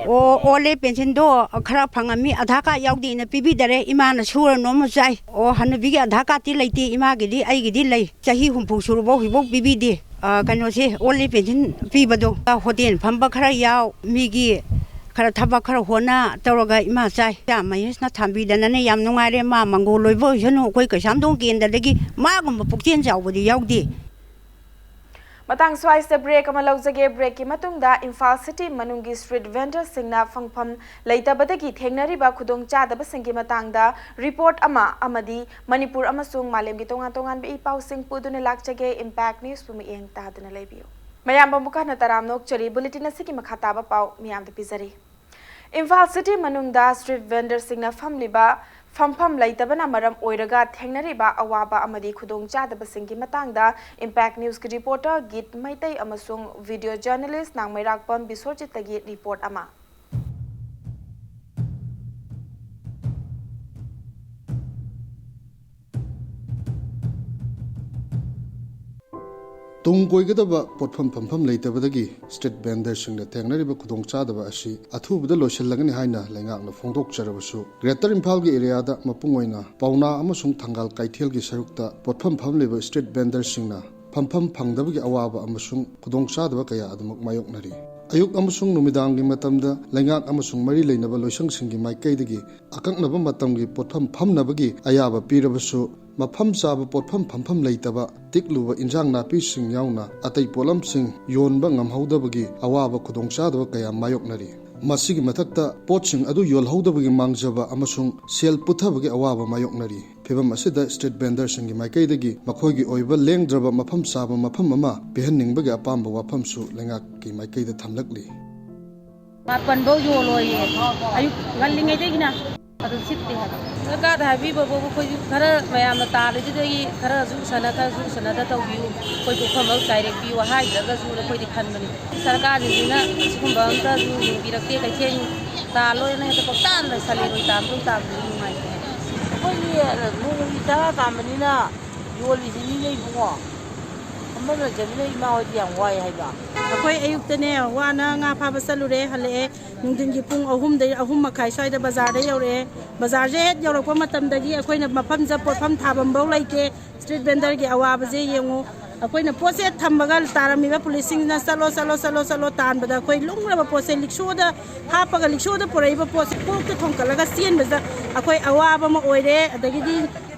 ꯑꯣ, ꯑꯣꯜ ꯑꯦꯖ ꯄꯦꯟꯁꯤꯟꯗꯣ ꯈꯔ ꯐꯪꯉꯝꯃꯤ, ꯑꯙꯥꯔ ꯀꯥꯔꯗ ꯌꯥꯎꯗꯦꯅ ꯄꯤꯕꯤꯗꯔꯦ꯫ ꯏꯃꯥꯅ ꯁꯨꯔ ꯅꯣꯝꯃ ꯆꯥꯏ꯫ ꯑꯣ, ꯍꯅꯨꯕꯤꯒꯤ ꯑꯙꯥꯔ ꯀꯥꯔꯗꯇꯤ ꯂꯩꯇꯦ, ꯏꯃꯥꯒꯤꯗꯤ, ꯑꯩꯒꯤꯗꯤ ꯂꯩ꯫ ꯆꯍꯤ ꯍꯨꯝꯐꯨ ꯁꯨꯔꯕ ꯍꯧꯖꯤꯛꯐꯥꯎ ꯄꯤꯕꯤꯗꯦ꯫ ꯑ, ꯀꯩꯅꯣꯁꯦ, ꯑꯣꯜ ꯑꯦꯖ ꯄꯦꯟꯁꯤꯟ ꯄꯤꯕꯗꯣ, ꯑ, ꯍꯣꯇꯦꯜ ꯐꯝꯕ ꯈꯔ ꯌꯥꯎ, ꯃꯤꯒꯤ ꯈꯔ ꯊꯕꯛ ꯈꯔ ꯍꯣꯠꯅ ꯇꯧꯔꯒ ꯏꯃꯥ ꯆꯥꯏ꯫ ꯏꯆꯥ ꯃꯍꯦꯁꯅ ꯊꯝꯕꯤꯗꯅꯅꯦ ꯌꯥꯝ ꯅꯨꯡꯉꯥꯏꯔꯦ꯫ ꯃꯥ ꯃꯪꯒꯣꯜ ꯑꯣꯏꯕ ꯑꯣꯏꯁꯅꯨ, ꯑꯩꯈꯣꯏ ꯀꯩꯁꯥꯝꯊꯣꯡ ꯀꯦꯟꯗ꯭ꯔꯗꯒꯤ ꯃꯥꯒꯨꯝꯕ ꯄꯨꯛꯆꯦꯜ ꯆꯥꯎꯕꯗꯤ ꯌꯥꯎꯗꯦ꯫ ꯃꯇꯥꯡ ꯁ꯭ꯋꯥꯏꯁꯤꯗ ꯕ꯭ꯔꯦꯛ ꯑꯃ ꯂꯧꯖꯒꯦ꯫ ꯕ꯭ꯔꯦꯛꯀꯤ ꯃꯇꯨꯡꯗ ꯏꯝꯐꯥꯜ ꯁꯤꯇꯤ ꯃꯅꯨꯡꯒꯤ ꯁ꯭ꯇ꯭ꯔꯤꯠ ꯚꯦꯟꯗꯔꯁꯤꯡꯅ ꯐꯪꯐꯝ ꯂꯩꯇꯕꯗꯒꯤ ꯊꯦꯡꯅꯔꯤꯕ ꯈꯨꯗꯣꯡꯆꯥꯗꯕꯁꯤꯡꯒꯤ ꯃꯇꯥꯡꯗ ꯔꯤꯄꯣꯔꯠ ꯑꯃ ꯑꯃꯗꯤ ꯃꯅꯤꯄꯨꯔ ꯑꯃꯁꯨꯡ ꯃꯥꯂꯦꯝꯒꯤ ꯇꯣꯉꯥꯟ ꯇꯣꯉꯥꯟꯕ ꯏ ꯄꯥꯎꯁꯤꯡ ꯄꯨꯗꯨꯅ ꯂꯥꯛꯆꯒꯦ꯫ ꯏꯝꯄꯦꯛ ꯅ꯭ꯌꯨꯁꯄꯨ ꯃꯤꯠꯌꯦꯡ ꯇꯥꯗꯨꯅ ꯂꯩꯕꯤꯌꯨ꯫ ꯃꯌꯥꯝꯕꯨ ꯑꯃꯨꯛꯀ ꯍꯟꯅ ꯇꯔꯥꯝꯅ ꯑꯣꯛꯆꯔꯤ꯫ ꯕꯨꯂꯦꯇꯤꯟ ꯑꯁꯤꯒꯤ ꯃꯈꯥ ꯇꯥꯕ ꯄꯥꯎ ꯃꯤꯌꯥꯝꯗ ꯄꯤꯖꯔꯤ꯫ ꯏꯝꯐꯥꯜ ꯁꯤꯇꯤ ꯃꯅꯨꯡꯗ ꯁ꯭ꯇ꯭ꯔꯤꯠ ꯚꯦꯟꯗꯔꯁꯤꯡꯅ ꯐꯝꯂꯤꯕ ꯐꯝꯐꯝ ꯂꯩꯇꯕꯅ ꯃꯔꯝ ꯑꯣꯏꯔꯒ ꯊꯦꯡꯅꯔꯤꯕ ꯑꯋꯥꯕ ꯑꯃꯗꯤ ꯈꯨꯗꯣꯡꯆꯥꯗꯕꯁꯤꯡꯒꯤ ꯃꯇꯥꯡꯗ ꯏꯝꯄꯦꯛ ꯅ꯭ꯌꯨꯁꯀꯤ ꯔꯤꯄꯣꯔꯇꯔ ꯒꯤꯠ ꯃꯩꯇꯩ ꯑꯃꯁꯨꯡ ꯚꯤꯗꯤꯑꯣ ꯖꯔꯅꯦꯂꯤꯁ ꯅꯥꯡꯃꯩꯔꯥꯛꯄꯝ ꯕꯤꯁ꯭ꯋꯖꯤꯠꯇꯒꯤ ꯔꯤꯄꯣꯔꯠ ꯑꯃ꯫ ꯇꯨꯡ ꯀꯣꯏꯒꯗꯕ ꯄꯣꯠꯐꯝ ꯐꯝꯐꯝ ꯂꯩꯇꯕꯗꯒꯤ ꯁ꯭ꯇ꯭ꯔꯤꯠ ꯚꯦꯟꯗꯔꯁꯤꯡꯅ ꯊꯦꯡꯅꯔꯤꯕ ꯈꯨꯗꯣꯡꯆꯥꯗꯕ ꯑꯁꯤ ꯑꯊꯨꯕꯗ ꯂꯣꯏꯁꯤꯜꯂꯒꯅꯤ ꯍꯥꯏꯅ ꯂꯩꯉꯥꯛꯅ ꯐꯣꯡꯗꯣꯛꯆꯔꯕꯁꯨ, ꯒ꯭ꯔꯦꯇꯔ ꯏꯝꯐꯥꯜꯒꯤ ꯑꯦꯔꯤꯌꯥꯗ ꯃꯄꯨꯡ ꯑꯣꯏꯅ ꯄꯥꯎꯅꯥ ꯑꯃꯁꯨꯡ ꯊꯪꯒꯥꯜ ꯀꯩꯊꯦꯜꯒꯤ ꯁꯔꯨꯛꯇ ꯄꯣꯠꯐꯝ ꯐꯝꯂꯤꯕ ꯁ꯭ꯇ꯭ꯔꯤꯠ ꯚꯦꯟꯗꯔꯁꯤꯡꯅ ꯐꯝꯐꯝ ꯐꯪꯗꯕꯒꯤ ꯑꯋꯥꯕ ꯑꯃꯁꯨꯡ ꯈꯨꯗꯣꯡꯆꯥꯗꯕ ꯀꯌꯥ ꯑꯗꯨꯃꯛ ꯃꯥꯌꯣꯛꯅꯔꯤ꯫ ꯑꯌꯨꯛ ꯑꯃꯁꯨꯡ ꯅꯨꯃꯤꯗꯥꯡꯒꯤ ꯃꯇꯝꯗ ꯂꯩꯉꯥꯛ ꯑꯃꯁꯨꯡ ꯃꯔꯤ ꯂꯩꯅꯕ ꯂꯣꯏꯁꯪꯁꯤꯡꯒꯤ ꯃꯥꯏꯀꯩꯗꯒꯤ ꯑꯀꯛꯅꯕ ꯃꯇꯝꯒꯤ ꯄꯣꯠꯐꯝ ꯐꯝꯅꯕꯒꯤ ꯑꯌꯥꯕ ꯄꯤꯔꯕꯁꯨ, ꯃꯐꯝ ꯆꯥꯕ ꯄꯣꯠꯐꯝ ꯐꯝꯐꯝ ꯂꯩꯇꯕ, ꯇꯤꯛꯂꯨꯕ ꯏꯟꯖꯥꯡ ꯅꯥꯄꯤꯁꯤꯡ ꯌꯥꯎꯅ ꯑꯇꯩ ꯄꯣꯠꯂꯝꯁꯤꯡ ꯌꯣꯟꯕ ꯉꯝꯍꯧꯗꯕꯒꯤ ꯑꯋꯥꯕ ꯈꯨꯗꯣꯡꯆꯥꯗꯕ ꯀꯌꯥ ꯃꯥꯌꯣꯛꯅꯔꯤ꯫ ꯃꯁꯤꯒꯤ ꯃꯊꯛꯇ ꯄꯣꯠꯁꯤꯡ ꯑꯗꯨ ꯌꯣꯜꯍꯧꯗꯕꯒꯤ ꯃꯥꯡꯖꯕ ꯑꯃꯁꯨꯡ ꯁꯦꯜ ꯄꯨꯊꯕꯒꯤ ꯑꯋꯥꯕ ꯃꯥꯌꯣꯛꯅꯔꯤ꯫ ꯐꯤꯚꯝ ꯑꯁꯤꯗ ꯁ꯭ꯇ꯭ꯔꯤꯠ ꯚꯦꯟꯗꯔꯁꯤꯡꯒꯤ ꯃꯥꯏꯀꯩꯗꯒꯤ ꯃꯈꯣꯏꯒꯤ ꯑꯣꯏꯕ ꯂꯦꯡꯗ꯭ꯔꯕ ꯃꯐꯝ ꯆꯥꯕ ꯃꯐꯝ ꯑꯃ ꯄꯤꯍꯟꯅꯤꯡꯕꯒꯤ ꯑꯄꯥꯝꯕ ꯋꯥꯐꯝꯁꯨ ꯂꯩꯉꯥꯛꯀꯤ ꯃꯥꯏꯀꯩꯗ ꯊꯝꯂꯛꯂꯤ꯫ ꯃꯥꯄꯟ ꯐꯧ ꯌꯣꯜꯂꯣꯏꯌꯦ꯫ ꯑꯌꯨꯛ ꯉꯜꯂꯤꯉꯩꯗꯒꯤꯅ ꯑꯗꯨ ꯁꯤꯠꯇꯦ ꯍꯥꯏꯕ꯫ ꯁꯔꯀꯥꯔꯗ ꯍꯥꯏꯕꯤꯕꯕꯨ ꯑꯩꯈꯣꯏꯁꯨ ꯈꯔ ꯃꯌꯥꯝꯅ ꯇꯥꯜꯂꯤꯗꯨꯗꯒꯤ ꯈꯔꯁꯨ ꯎꯁꯟꯅ, ꯈꯔꯁꯨ ꯎꯁꯟꯅꯗ ꯇꯧꯕꯤꯌꯨ꯫ ꯑꯩꯈꯣꯏ ꯄꯣꯛꯐꯝ ꯑꯃ ꯀꯥꯏꯔꯦꯛꯄꯤꯌꯨ ꯍꯥꯏꯗ꯭ꯔꯒꯁꯨ ꯑꯩꯈꯣꯏꯗꯤ ꯈꯟꯕꯅꯤ꯫ ꯁꯔꯀꯥꯔꯁꯤꯡꯁꯤꯅ ꯁꯤꯒꯨꯝꯕ ꯑꯝꯇꯁꯨ ꯌꯦꯡꯕꯤꯔꯛꯇꯦ꯫ ꯀꯩꯊꯦꯜ ꯇꯥꯜꯂꯣꯏꯅ ꯍꯦꯛꯇ ꯄꯪꯇꯥꯟꯗ ꯁꯥꯂꯦꯟ ꯑꯣꯏ ꯇꯥꯟꯕꯗꯧ ꯇꯥꯟꯕꯗꯨ ꯅꯨꯡꯉꯥꯏꯇꯦ ꯍꯥꯏꯕ꯫ ꯑꯩꯈꯣꯏꯗꯤ ꯅꯣꯡꯃꯒꯤ ꯆꯔꯥ ꯇꯥꯟꯕꯅꯤꯅ ꯌꯣꯜꯂꯤꯁꯤꯅꯤꯅꯦ ꯏꯕꯨꯡꯉꯣ꯫ ꯐꯝꯕ ꯂꯩꯇꯕꯅꯤꯅ ꯏꯃꯥ ꯍꯣꯏꯗꯤ ꯌꯥꯝ ꯋꯥꯏ ꯍꯥꯏꯕ꯫ ꯑꯩꯈꯣꯏ ꯑꯌꯨꯛꯇꯅꯦ, ꯋꯥꯅ ꯉꯥ ꯐꯥꯕ ꯆꯠꯂꯨꯔꯦ, ꯍꯜꯂꯛꯑꯦ꯫ ꯅꯨꯡꯊꯤꯟꯒꯤ ꯄꯨꯡ ꯑꯍꯨꯝꯗꯩ, ꯑꯍꯨꯝ ꯃꯈꯥꯏ ꯁ꯭ꯋꯥꯏꯗ ꯕꯖꯥꯔꯗ ꯌꯧꯔꯛꯑꯦ꯫ ꯕꯖꯥꯔꯁꯦ ꯍꯦꯛ ꯌꯧꯔꯛꯄ ꯃꯇꯝꯗꯒꯤ ꯑꯩꯈꯣꯏꯅ ꯃꯐꯝꯁꯤꯗ ꯄꯣꯠꯐꯝ ꯊꯥꯐꯝꯐꯧ ꯂꯩꯇꯦ꯫ ꯁ꯭ꯇ꯭ꯔꯤꯠ ꯚꯦꯟꯗꯔꯒꯤ ꯑꯋꯥꯕꯁꯦ ꯌꯦꯡꯉꯨ꯫ ꯑꯩꯈꯣꯏꯅ ꯄꯣꯠꯁꯦ ꯊꯝꯕꯒ ꯇꯥꯔꯝꯃꯤꯕ ꯄꯨꯂꯤꯁꯁꯤꯡꯁꯤꯅ "ꯆꯠꯂꯣ, ꯆꯠꯂꯣ, ꯆꯠꯂꯣ, ꯆꯠꯂꯣ" ꯇꯥꯟꯕꯗ ꯑꯩꯈꯣꯏ ꯂꯨꯝꯂꯕ ꯄꯣꯠꯁꯦ ꯂꯤꯛꯁꯣꯗ ꯍꯥꯞꯄꯒ, ꯂꯤꯛꯁꯣꯗ ꯄꯨꯔꯛꯏꯕ ꯄꯣꯠꯁꯦ ꯀꯣꯛꯇ ꯊꯣꯡꯀꯠꯂꯒ ꯆꯦꯟꯕꯁꯤꯗ ꯑꯩꯈꯣꯏ ꯑꯋꯥꯕ ꯑꯃ ꯑꯣꯏꯔꯦ꯫ ꯑꯗꯒꯤꯗꯤ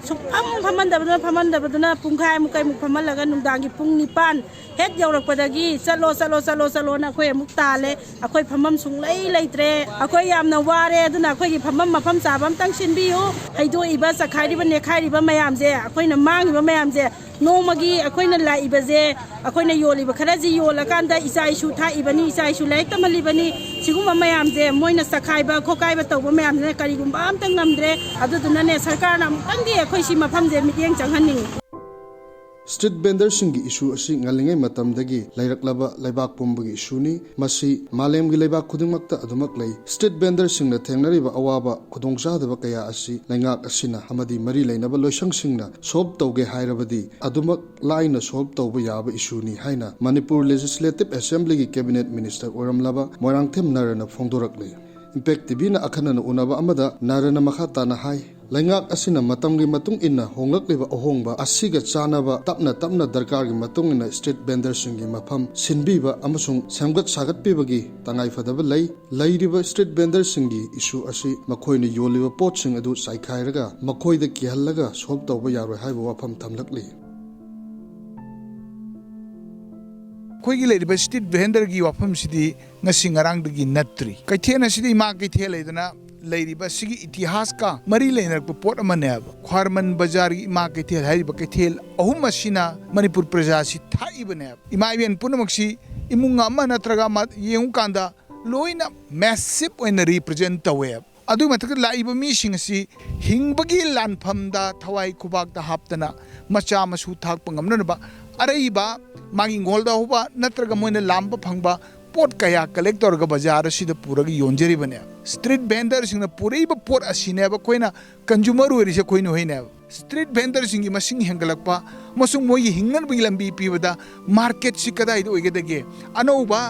ꯁꯨꯡꯐꯝ ꯐꯝꯍꯟꯗꯕꯗꯨꯅ, ꯐꯝꯍꯟꯗꯕꯗꯨꯅ ꯄꯨꯡꯈꯥꯏꯃꯨꯛ ꯀꯩꯃꯨꯛ ꯐꯝꯍꯜꯂꯒ ꯅꯨꯡꯗꯥꯡꯒꯤ ꯄꯨꯡ ꯅꯤꯄꯥꯟ ꯍꯦꯛ ꯌꯧꯔꯛꯄꯗꯒꯤ "ꯆꯠꯂꯣ, ꯆꯠꯂꯣ, ꯆꯠꯂꯣ, ꯆꯠꯂꯣꯅ" ꯑꯩꯈꯣꯏ ꯑꯃꯨꯛ ꯇꯥꯜꯂꯦ꯫ ꯑꯩꯈꯣꯏ ꯐꯝꯐꯝ ꯁꯨꯡꯂꯩ ꯂꯩꯇ꯭ꯔꯦ꯫ ꯑꯩꯈꯣꯏ ꯌꯥꯝꯅ ꯋꯥꯔꯦ꯫ ꯑꯗꯨꯅ ꯑꯩꯈꯣꯏꯒꯤ ꯐꯝꯐꯝ ꯃꯐꯝ ꯆꯥꯕ ꯑꯝꯇꯪ ꯁꯤꯟꯕꯤꯌꯨ꯫ ꯍꯩꯗꯣꯛꯏꯕ, ꯆꯈꯥꯏꯔꯤꯕ, ꯅꯦꯠꯈꯥꯏꯔꯤꯕ ꯃꯌꯥꯝꯁꯦ, ꯑꯩꯈꯣꯏꯅ ꯃꯥꯡꯉꯤꯕ ꯃꯌꯥꯝꯁꯦ, ꯅꯣꯡꯃꯒꯤ ꯑꯩꯈꯣꯏꯅ ꯂꯥꯛꯏꯕꯁꯦ, ꯑꯩꯈꯣꯏꯅ ꯌꯣꯜꯂꯤꯕ ꯈꯔꯁꯤ ꯌꯣꯜꯂꯀꯥꯟꯗ ꯏꯆꯥ ꯏꯁꯨ ꯊꯥꯛꯏꯕꯅꯤ, ꯏꯆꯥ ꯏꯁꯨ ꯂꯥꯏꯔꯤꯛ ꯇꯝꯍꯜꯂꯤꯕꯅꯤ꯫ ꯁꯤꯒꯨꯝꯕ ꯃꯌꯥꯝꯁꯦ, ꯃꯣꯏꯅ ꯆꯈꯥꯏꯕ ꯈꯣꯠꯀꯥꯏꯕ ꯇꯧꯕ ꯃꯌꯥꯝꯁꯤꯅ ꯀꯔꯤꯒꯨꯝꯕ ꯑꯝꯇ ꯉꯝꯗ꯭ꯔꯦ꯫ ꯑꯗꯨꯗꯨꯅꯅꯦ, ꯁꯔꯀꯥꯔꯅ ꯑꯃꯨꯛꯇꯪꯗꯤ ꯑꯩꯈꯣꯏ ꯁꯤ ꯃꯐꯝꯁꯦ ꯃꯤꯠꯌꯦꯡ ꯆꯪꯍꯟꯅꯤꯡꯉꯤ꯫ ꯁ꯭ꯇ꯭ꯔꯤꯠ ꯚꯦꯟꯗꯔꯁꯤꯡꯒꯤ ꯏꯁꯨ ꯑꯁꯤ ꯉꯜꯂꯤꯉꯩ ꯃꯇꯝꯗꯒꯤ ꯂꯩꯔꯛꯂꯕ ꯂꯩꯕꯥꯛ ꯄꯨꯝꯕꯒꯤ ꯏꯁꯨꯅꯤ꯫ ꯃꯁꯤ ꯃꯥꯂꯦꯝꯒꯤ ꯂꯩꯕꯥꯛ ꯈꯨꯗꯤꯡꯃꯛꯇ ꯑꯗꯨꯃꯛ ꯂꯩ꯫ ꯁ꯭ꯇ꯭ꯔꯤꯠ ꯚꯦꯟꯗꯔꯁꯤꯡꯅ ꯊꯦꯡꯅꯔꯤꯕ ꯑꯋꯥꯕ ꯈꯨꯗꯣꯡꯆꯥꯗꯕ ꯀꯌꯥ ꯑꯁꯤ ꯂꯩꯉꯥꯛ ꯑꯁꯤꯅ ꯑꯃꯗꯤ ꯃꯔꯤ ꯂꯩꯅꯕ ꯂꯣꯏꯁꯪꯁꯤꯡꯅ ꯁꯣꯜꯕ ꯇꯧꯒꯦ ꯍꯥꯏꯔꯕꯗꯤ ꯑꯗꯨꯃꯛ ꯂꯥꯏꯅ ꯁꯣꯜꯕ ꯇꯧꯕ ꯌꯥꯕ ꯏꯁꯨꯅꯤ ꯍꯥꯏꯅ ꯃꯅꯤꯄꯨꯔ ꯂꯦꯖꯤꯁꯂꯦꯇꯤꯕ ꯑꯦꯁꯦꯝꯕ꯭ꯂꯤꯒꯤ ꯀꯦꯕꯤꯅꯦꯠ ꯃꯤꯅꯤꯁꯇꯔ ꯑꯣꯏꯔꯝꯂꯕ ꯃꯣꯏꯔꯥꯡꯊꯦꯝ ꯅꯥꯔꯥꯅ ꯐꯣꯡꯗꯣꯔꯛꯂꯤ꯫ ꯏꯝꯄꯦꯛ ꯇꯤꯚꯤꯅ ꯑꯈꯟꯅꯅ ꯎꯅꯕ ꯑꯃꯗ ꯅꯥꯔꯥꯅ ꯃꯈꯥ ꯇꯥꯅ ꯍꯥꯏ, ꯂꯩꯉꯥꯛ ꯑꯁꯤꯅ ꯃꯇꯝꯒꯤ ꯃꯇꯨꯡ ꯏꯟꯅ ꯍꯣꯡꯂꯛꯂꯤꯕ ꯑꯍꯣꯡꯕ ꯑꯁꯤꯒ ꯆꯥꯟꯅꯕ ꯇꯞꯅ ꯇꯞꯅ ꯗꯔꯀꯥꯔꯒꯤ ꯃꯇꯨꯡ ꯏꯟꯅ ꯁ꯭ꯇ꯭ꯔꯤꯠ ꯚꯦꯟꯗꯔꯁꯤꯡꯒꯤ ꯃꯐꯝ ꯁꯤꯟꯕꯤꯕ ꯑꯃꯁꯨꯡ ꯁꯦꯝꯒꯠ ꯁꯥꯒꯠꯄꯤꯕꯒꯤ ꯇꯉꯥꯏꯐꯗꯕ ꯂꯩ꯫ ꯂꯩꯔꯤꯕ ꯁ꯭ꯇ꯭ꯔꯤꯠ ꯚꯦꯟꯗꯔꯁꯤꯡꯒꯤ ꯏꯁꯨ ꯑꯁꯤ ꯃꯈꯣꯏꯅ ꯌꯣꯜꯂꯤꯕ ꯄꯣꯠꯁꯤꯡ ꯑꯗꯨ ꯆꯥꯏꯈꯥꯏꯔꯒ ꯃꯈꯣꯏꯗ ꯀꯤꯍꯜꯂꯒ ꯁꯣꯜꯕ ꯇꯧꯕ ꯌꯥꯔꯣꯏ ꯍꯥꯏꯕ ꯋꯥꯐꯝ ꯊꯝꯂꯛꯂꯤ꯫ ꯑꯩꯈꯣꯏꯒꯤ ꯂꯩꯔꯤꯕ ꯁ꯭ꯇ꯭ꯔꯤꯠ ꯚꯦꯟꯗꯔꯒꯤ ꯋꯥꯐꯝꯁꯤꯗꯤ ꯉꯁꯤ ꯉꯔꯥꯡꯗꯒꯤ ꯅꯠꯇ꯭ꯔꯤ꯫ ꯀꯩꯊꯦꯜ ꯑꯁꯤꯗ ꯏꯃꯥ ꯀꯩꯊꯦꯜ ꯍꯥꯏꯗꯅ ꯂꯩꯔꯤꯕ ꯑꯁꯤꯒꯤ ꯏꯇꯤꯍꯥꯁꯀ ꯃꯔꯤ ꯂꯩꯅꯔꯛꯄ ꯄꯣꯠ ꯑꯃꯅꯦꯕ꯫ ꯈ꯭ꯋꯥꯏꯔꯝꯕꯟ ꯕꯖꯥꯔꯒꯤ ꯏꯃꯥ ꯀꯩꯊꯦꯜ ꯍꯥꯏꯔꯤꯕ ꯀꯩꯊꯦꯜ ꯑꯍꯨꯝ ꯑꯁꯤꯅ ꯃꯅꯤꯄꯨꯔ ꯄ꯭ꯔꯖꯥꯁꯤ ꯊꯥꯛꯏꯕꯅꯦꯕ꯫ ꯏꯃꯥ ꯏꯕꯦꯟ ꯄꯨꯝꯅꯃꯛꯁꯤ ꯏꯃꯨꯡ ꯑꯃ ꯅꯠꯇ꯭ꯔꯒ ꯑꯃ ꯌꯦꯡꯉꯨꯀꯥꯟꯗ ꯂꯣꯏꯅ ꯃꯦꯁꯤꯞ ꯑꯣꯏꯅ ꯔꯤꯄ꯭ꯔꯖꯦꯟ ꯇꯧꯋꯦꯕ꯫ ꯑꯗꯨꯒꯤ ꯃꯊꯛꯇ ꯂꯥꯛꯏꯕ ꯃꯤꯁꯤꯡ ꯑꯁꯤ ꯍꯤꯡꯕꯒꯤ ꯂꯥꯟꯐꯝꯗ ꯊꯋꯥꯏ ꯈꯨꯕꯥꯛꯇ ꯍꯥꯞꯇꯅ ꯃꯆꯥ ꯃꯁꯨ ꯊꯥꯛꯄ ꯉꯝꯅꯅꯕ ꯑꯔꯩꯕ ꯃꯥꯒꯤ ꯏꯪꯈꯣꯜꯗ ꯍꯧꯕ ꯅꯠꯇ꯭ꯔꯒ ꯃꯣꯏꯅ ꯂꯥꯝꯕ ꯐꯪꯕ ꯄꯣꯠ ꯀꯌꯥ ꯀꯂꯦꯛ ꯇꯧꯔꯒ ꯕꯖꯥꯔ ꯑꯁꯤꯗ ꯄꯨꯔꯒ ꯌꯣꯟꯖꯔꯤꯕꯅꯦ꯫ ꯁ꯭ꯇ꯭ꯔꯤꯠ ꯚꯦꯟꯗꯔꯁꯤꯡꯅ ꯄꯨꯔꯛꯏꯕ ꯄꯣꯠ ꯑꯁꯤꯅꯦꯕ ꯑꯩꯈꯣꯏꯅ ꯀꯟꯖꯨꯃꯔ ꯑꯣꯏꯔꯤꯁꯦ, ꯑꯩꯈꯣꯏ ꯅꯈꯣꯏꯅꯦꯕ꯫ ꯁ꯭ꯇ꯭ꯔꯤꯠ ꯚꯦꯟꯗꯔꯁꯤꯡꯒꯤ ꯃꯁꯤꯡ ꯍꯦꯟꯒꯠꯂꯛꯄ ꯑꯃꯁꯨꯡ ꯃꯣꯏꯒꯤ ꯍꯤꯡꯅꯕꯒꯤ ꯂꯝꯕꯤ ꯄꯤꯕꯗ ꯃꯥꯔꯀꯦꯠꯁꯤ ꯀꯗꯥꯏꯗ ꯑꯣꯏꯒꯗꯒꯦ, ꯑꯅꯧꯕ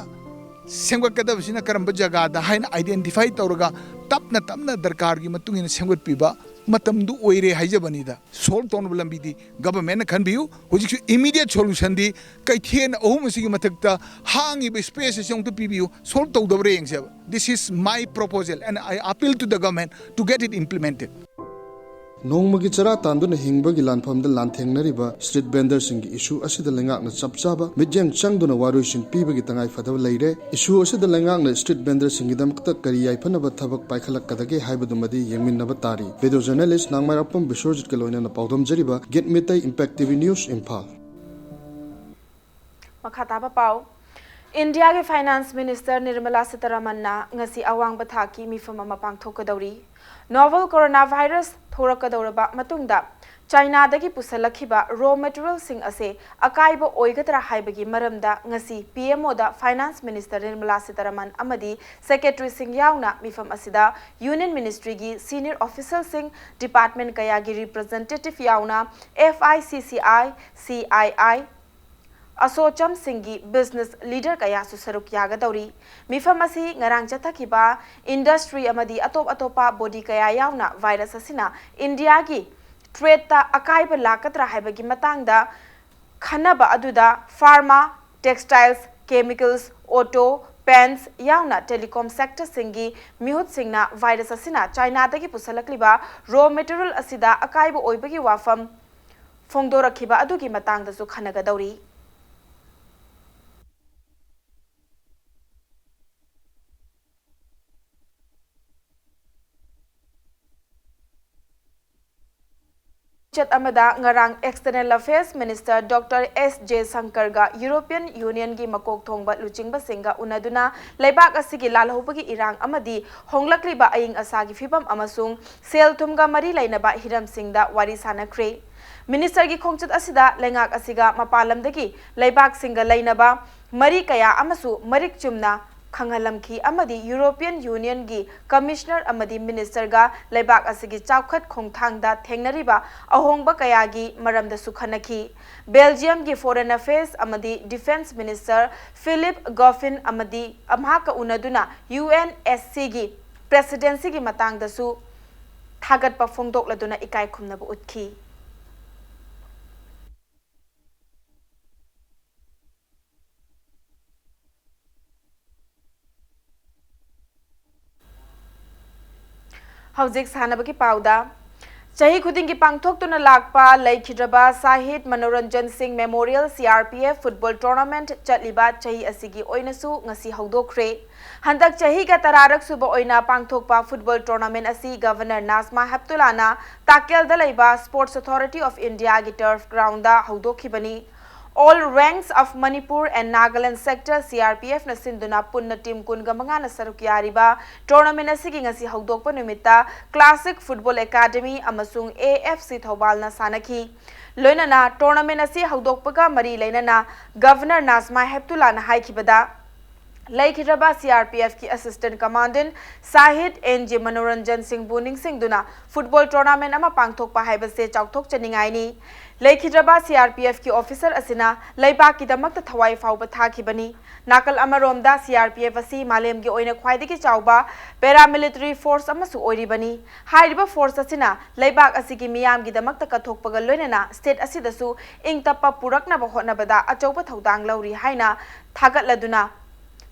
ꯁꯦꯝꯒꯠꯀꯗꯕꯁꯤꯅ ꯀꯔꯝꯕ ꯖꯒꯥꯗ ꯍꯥꯏꯅ ꯑꯥꯏꯗꯦꯟꯇꯤꯐꯥꯏ ꯇꯧꯔꯒ ꯇꯞꯅ ꯇꯞꯅ ꯗꯔꯀꯥꯔꯒꯤ ꯃꯇꯨꯡ ꯏꯟꯅ ꯁꯦꯝꯒꯠꯄꯤꯕ ꯃꯇꯝꯗꯨ ꯑꯣꯏꯔꯦ ꯍꯥꯏꯖꯕꯅꯤꯗ꯫ ꯁꯣꯜꯕ ꯇꯧꯅꯕ ꯂꯝꯕꯤꯗꯤ ꯒꯚꯔꯟꯃꯦꯟꯠꯅ ꯈꯟꯕꯤꯌꯨ꯫ ꯍꯧꯖꯤꯛꯁꯨ ꯏꯃꯤꯗꯤꯌꯦꯠ ꯁꯣꯂꯨꯁꯟꯗꯤ ꯀꯩꯊꯦꯜ ꯑꯍꯨꯝ ꯑꯁꯤꯒꯤ ꯃꯊꯛꯇ ꯍꯥꯡꯉꯤꯕ ꯁ꯭ꯄꯦꯁ ꯑꯁꯤ ꯑꯃꯨꯛꯇ ꯄꯤꯕꯤꯌꯨ꯫ ꯁꯣꯜꯕ ꯇꯧꯗꯕ꯭ꯔꯥ ꯌꯦꯡꯁꯦꯕ꯫ This is my proposal and I appeal to the government to get it implemented. ꯅꯣꯡꯃꯒꯤ ꯆꯔꯥ ꯇꯥꯟꯗꯨꯅ ꯍꯤꯡꯕꯒꯤ ꯂꯥꯟꯐꯝꯗ ꯂꯥꯟꯊꯦꯡꯅꯔꯤꯕ ꯁ꯭ꯇ꯭ꯔꯤꯠ ꯚꯦꯟꯗꯔꯁꯤꯡꯒꯤ ꯏꯁꯨ ꯑꯁꯤꯗ ꯂꯩꯉꯥꯛꯅ ꯆꯞ ꯆꯥꯕ ꯃꯤꯠꯌꯦꯡ ꯆꯪꯗꯨꯅ ꯋꯥꯔꯣꯏꯁꯤꯟ ꯄꯤꯕꯒꯤ ꯇꯉꯥꯏ ꯐꯗꯕ ꯂꯩꯔꯦ꯫ ꯏꯁꯨ ꯑꯁꯤꯗ ꯂꯩꯉꯥꯛꯅ ꯁ꯭ꯇ꯭ꯔꯤꯠ ꯚꯦꯟꯗꯔꯁꯤꯡꯒꯤꯗꯃꯛꯇ ꯀꯔꯤ ꯌꯥꯏꯐꯅꯕ ꯊꯕꯛ ꯄꯥꯏꯈꯠꯂꯛꯀꯗꯒꯦ ꯍꯥꯏꯕꯗꯨꯃꯗꯤ ꯌꯦꯡꯃꯤꯟꯅꯕ ꯇꯥꯔꯤ꯫ ꯚꯤꯗꯤꯑꯣ ꯖꯔꯅꯦꯂꯤꯁ꯭ꯠ ꯅꯥꯡꯃꯥꯏꯔꯥꯛꯄꯝ ꯕꯤꯁ꯭ꯋꯖꯤꯠꯀ ꯂꯣꯏꯅꯅ ꯄꯥꯎꯗꯝ ꯖꯔꯤꯕ ꯒꯤꯠ Meitei impact T V news, Imphal. ꯃꯈꯥ ꯇꯥꯕ ꯄꯥꯎ꯫ ꯏꯟꯗꯤꯌꯥꯒꯤ ꯐꯥꯏꯅꯥꯟꯁ ꯃꯤꯅꯤꯁꯇꯔ ꯅꯤꯔꯃꯂꯥ ꯁꯤꯇꯥꯔꯥꯃꯟꯅ ꯉꯁꯤ ꯑꯋꯥꯡꯕ ꯊꯥꯛꯀꯤ ꯃꯤꯐꯝ ꯑꯃ ꯄꯥꯡꯊꯣꯛꯀꯗꯧꯔꯤ꯫ ꯅꯣꯚꯦꯜ ꯀꯣꯔꯣꯅꯥ ꯚꯥꯏꯔꯁ ꯊꯣꯔꯛꯀꯗꯧꯔꯕ ꯃꯇꯨꯡꯗ ꯆꯥꯏꯅꯥꯗꯒꯤ ꯄꯨꯁꯜꯂꯛꯈꯤꯕ ꯔꯣ ꯃꯦꯇꯔꯤꯌꯦꯜꯁꯤꯡ ꯑꯁꯦ ꯑꯀꯥꯏꯕ ꯑꯣꯏꯒꯗ꯭ꯔꯥ ꯍꯥꯏꯕꯒꯤ ꯃꯔꯝꯗ ꯉꯁꯤ ꯄꯤ ꯑꯦꯝ ꯑꯣꯗ ꯐꯥꯏꯅꯥꯟꯁ ꯃꯤꯅꯤꯁꯇꯔ ꯅꯤꯔꯃꯂꯥ ꯁꯤꯇꯥꯔꯥꯃꯟ ꯑꯃꯗꯤ ꯁꯦꯀ꯭ꯔꯦꯇꯔꯤꯁꯤꯡ ꯌꯥꯎꯅ ꯃꯤꯐꯝ ꯑꯁꯤꯗ ꯌꯨꯅꯤꯌꯟ ꯃꯤꯅꯤꯁꯇ꯭ꯔꯤꯒꯤ ꯁꯤꯅꯤꯌꯔ ꯑꯣꯐꯤꯁꯤꯌꯦꯜꯁꯤꯡ, ꯗꯤꯄꯥꯔꯠꯃꯦꯟꯠ ꯀꯌꯥꯒꯤ ꯔꯤꯄ꯭ꯔꯖꯦꯟꯇꯦꯇꯤꯚ ꯌꯥꯎꯅ F I C C I, C I I, ꯑꯁꯣꯆꯝꯁꯤꯡꯒꯤ business leader ꯀꯌꯥꯁꯨ ꯁꯔꯨꯛ ꯌꯥꯒꯗꯧꯔꯤ꯫ ꯃꯤꯐꯝ ꯑꯁꯤ ꯉꯔꯥꯡ ꯆꯠꯊꯈꯤꯕ ꯏꯟꯗꯁꯇ꯭ꯔꯤ ꯑꯃꯗꯤ ꯑꯇꯣꯞ ꯑꯇꯣꯞꯄ ꯕꯣꯗꯤ ꯀꯌꯥ ꯌꯥꯎꯅ ꯚꯥꯏꯔꯁ ꯑꯁꯤꯅ ꯏꯟꯗꯤꯌꯥꯒꯤ ꯇ꯭ꯔꯦꯗꯇ ꯑꯀꯥꯏꯕ ꯂꯥꯛꯀꯗ꯭ꯔꯥ ꯍꯥꯏꯕꯒꯤ ꯃꯇꯥꯡꯗ ꯈꯟꯅꯕ ꯑꯗꯨꯗ ꯐꯥꯔꯃꯥ, ꯇꯦꯛꯁꯇꯥꯏꯜꯁ, ꯀꯦꯃꯤꯀꯦꯜꯁ, ꯑꯣꯇꯣ, ꯄꯦꯟꯠꯁ ꯌꯥꯎꯅ ꯇꯦꯂꯤꯀꯣꯝ ꯁꯦꯛꯇꯔꯁꯤꯡꯒꯤ ꯃꯤꯍꯨꯠꯁꯤꯡꯅ ꯚꯥꯏꯔꯁ ꯑꯁꯤꯅ ꯆꯥꯏꯅꯥꯗꯒꯤ ꯄꯨꯁꯜꯂꯛꯂꯤꯕ ꯔꯣ ꯃꯦꯇꯔꯤꯌꯦꯜ ꯑꯁꯤꯗ ꯑꯀꯥꯏꯕ ꯑꯣꯏꯕꯒꯤ ꯋꯥꯐꯝ ꯐꯣꯡꯗꯣꯔꯛꯈꯤꯕ ꯑꯗꯨꯒꯤ ꯃꯇꯥꯡꯗꯁꯨ ꯈꯟꯅꯒꯗꯧꯔꯤ꯫ ꯆꯠ ꯑꯃꯗ ꯉꯔꯥꯡ ꯑꯦꯛꯁꯇꯔꯅꯦꯜ ꯑꯐꯦꯌꯔꯁ ꯃꯤꯅꯤꯁꯇꯔ ꯗꯣꯛꯇꯔ ꯑꯦꯁ ꯖꯦꯁꯪꯀꯔꯒ ꯌꯨꯔꯣꯄꯤꯌꯟ ꯌꯨꯅꯤꯌꯟꯒꯤ ꯃꯀꯣꯛ ꯊꯣꯡꯕ ꯂꯨꯆꯤꯡꯕꯁꯤꯡꯒ ꯎꯅꯗꯨꯅ ꯂꯩꯕꯥꯛ ꯑꯁꯤꯒꯤ ꯂꯥꯜꯍꯧꯕꯒꯤ ꯏꯔꯥꯡ ꯑꯃꯗꯤ ꯍꯣꯡꯂꯛꯂꯤꯕ ꯑꯏꯪ ꯑꯁꯥꯒꯤ ꯐꯤꯕꯝ ꯑꯃꯁꯨꯡ ꯁꯦꯜ ꯊꯨꯝꯒ ꯃꯔꯤ ꯂꯩꯅꯕ ꯍꯤꯔꯝꯁꯤꯡꯗ ꯋꯥꯔꯤ ꯁꯥꯅꯈ꯭ꯔꯦ꯫ ꯃꯤꯅꯤꯁꯇꯔꯒꯤ ꯈꯣꯡꯆꯠ ꯑꯁꯤꯗ ꯂꯩꯉꯥꯛ ꯑꯁꯤꯒ ꯃꯄꯥꯟ ꯂꯝꯗꯒꯤ ꯂꯩꯕꯥꯛꯁꯤꯡꯒ ꯂꯩꯅꯕ ꯃꯔꯤ ꯀꯌꯥ ꯑꯃꯁꯨ ꯃꯔꯤꯛ ꯆꯨꯝꯅ ꯈꯪꯍꯜꯂꯝꯈꯤ ꯑꯃꯗꯤ European Union ꯒꯤ Commissioner ꯑꯃꯗꯤ Minister ꯒ ꯂꯩꯕꯥꯛ ꯑꯁꯤꯒꯤ ꯆꯥꯎꯈꯠ ꯈꯣꯡꯊꯥꯡꯗ ꯊꯦꯡꯅꯔꯤꯕ ꯑꯍꯣꯡꯕ ꯀꯌꯥꯒꯤ ꯃꯔꯝꯗꯁꯨ ꯈꯟꯅꯈꯤ꯫ Belgium ꯒꯤ Foreign Affairs ꯑꯃꯗꯤ Defence Minister Philippe Goffin ꯑꯃꯗꯤ ꯃꯍꯥꯛꯀ ꯎꯅꯗꯨꯅ UNSC ꯒꯤ Presidency ꯒꯤ ꯃꯇꯥꯡꯗꯁꯨ ꯊꯥꯒꯠꯄ ꯐꯣꯡꯗꯣꯛꯂꯗꯨꯅ ꯏꯀꯥꯏ ꯈꯨꯝꯅꯕ ꯎꯠꯈꯤ꯫ ꯍꯧꯖꯤꯛ ꯁꯥꯟꯅꯕꯒꯤ ꯄꯥꯎꯗ꯫ ꯆꯍꯤ ꯈꯨꯗꯤꯡꯒꯤ ꯄꯥꯡꯊꯣꯛꯇꯨꯅ ꯂꯥꯛꯄ ꯂꯩꯈꯤꯗ꯭ꯔꯕ ꯁꯥꯍꯤꯗ ꯃꯅꯣꯔꯟꯖꯟ ꯁꯤꯡ Memorial CRPF Football Tournament ꯆꯠꯂꯤꯕ ꯆꯍꯤ ꯑꯁꯤꯒꯤ ꯑꯣꯏꯅꯁꯨ ꯉꯁꯤ ꯍꯧꯗꯣꯛꯈ꯭ꯔꯦ꯫ ꯍꯟꯗꯛ ꯆꯍꯤꯒ ꯇꯔꯥꯔꯛ ꯁꯨꯕ ꯑꯣꯏꯅ ꯄꯥꯡꯊꯣꯛꯄ football tournament ꯑꯁꯤ Governor ꯅꯥꯖꯃꯥ ꯍꯦꯞꯇꯨꯂꯥꯅ ꯇꯥꯀꯦꯜꯗ ꯂꯩꯕ Sports Authority of India ꯒꯤ turf ground the ꯍꯧꯗꯣꯛꯈꯤꯕꯅꯤ꯫ All Ranks of Manipur and Nagaland Sector, CRPF ꯅ ꯁꯤꯟꯗꯨꯅ ꯄꯨꯟꯅ team ꯀꯨꯟꯒ ꯃꯉꯥꯅ ꯁꯔꯨꯛ ꯌꯥꯔꯤꯕ tournament ꯑꯁꯤꯒꯤ ꯉꯁꯤ ꯍꯧꯗꯣꯛꯄ ꯅꯨꯃꯤꯠꯇ Classic Football Academy ꯑꯃꯁꯨꯡ AFC ꯊꯧꯕꯥꯜꯅ ꯁꯥꯟꯅꯈꯤ꯫ ꯂꯣꯏꯅꯅ tournament ꯑꯁꯤ ꯍꯧꯗꯣꯛꯄꯒ ꯃꯔꯤ ꯂꯩꯅꯅ Governor ꯅꯥꯖꯃꯥ ꯍꯦꯞꯇꯨꯂꯥꯅ ꯍꯥꯏꯈꯤꯕꯗ, ꯂꯩꯈꯤꯗ꯭ꯔꯕ CRPF ꯀꯤ Assistant Commandant ꯁꯥꯍꯤꯗ ꯑꯦꯟ ꯖꯦ ꯃꯅꯣꯔꯟꯖꯟ ꯁꯤꯡꯕꯨ ꯅꯤꯡꯁꯤꯡꯗꯨꯅ football tournament ꯑꯃ ꯄꯥꯡꯊꯣꯛꯄ ꯍꯥꯏꯕꯁꯦ ꯆꯥꯎꯊꯣꯛꯆꯅꯤꯡꯉꯥꯏꯅꯤ꯫ ꯂꯩꯈꯤꯗ꯭ꯔꯕ CRPF ꯀꯤ officer ꯑꯁꯤꯅ ꯂꯩꯕꯥꯛꯀꯤꯗꯃꯛꯇ ꯊꯋꯥꯏ ꯐꯥꯎꯕ ꯊꯥꯈꯤꯕꯅꯤ꯫ ꯅꯥꯀꯜ ꯑꯃꯔꯣꯝꯗ CRPF ꯑꯁꯤ ꯃꯥꯂꯦꯝꯒꯤ ꯑꯣꯏꯅ ꯈ꯭ꯋꯥꯏꯗꯒꯤ ꯆꯥꯎꯕ paramilitary force ꯑꯃꯁꯨ ꯑꯣꯏꯔꯤꯕꯅꯤ꯫ ꯍꯥꯏꯔꯤꯕ force ꯑꯁꯤꯅ ꯂꯩꯕꯥꯛ ꯑꯁꯤꯒꯤ ꯃꯤꯌꯥꯝꯒꯤꯗꯃꯛꯇ ꯀꯠꯊꯣꯛꯄꯒ ꯂꯣꯏꯅꯅ state ꯑꯁꯤꯗꯁꯨ ꯏꯪ ꯇꯞꯄ ꯄꯨꯔꯛꯅꯕ ꯍꯣꯠꯅꯕꯗ ꯑꯆꯧꯕ ꯊꯧꯗꯥꯡ ꯂꯧꯔꯤ ꯍꯥꯏꯅ ꯊꯥꯒꯠꯂꯗꯨꯅ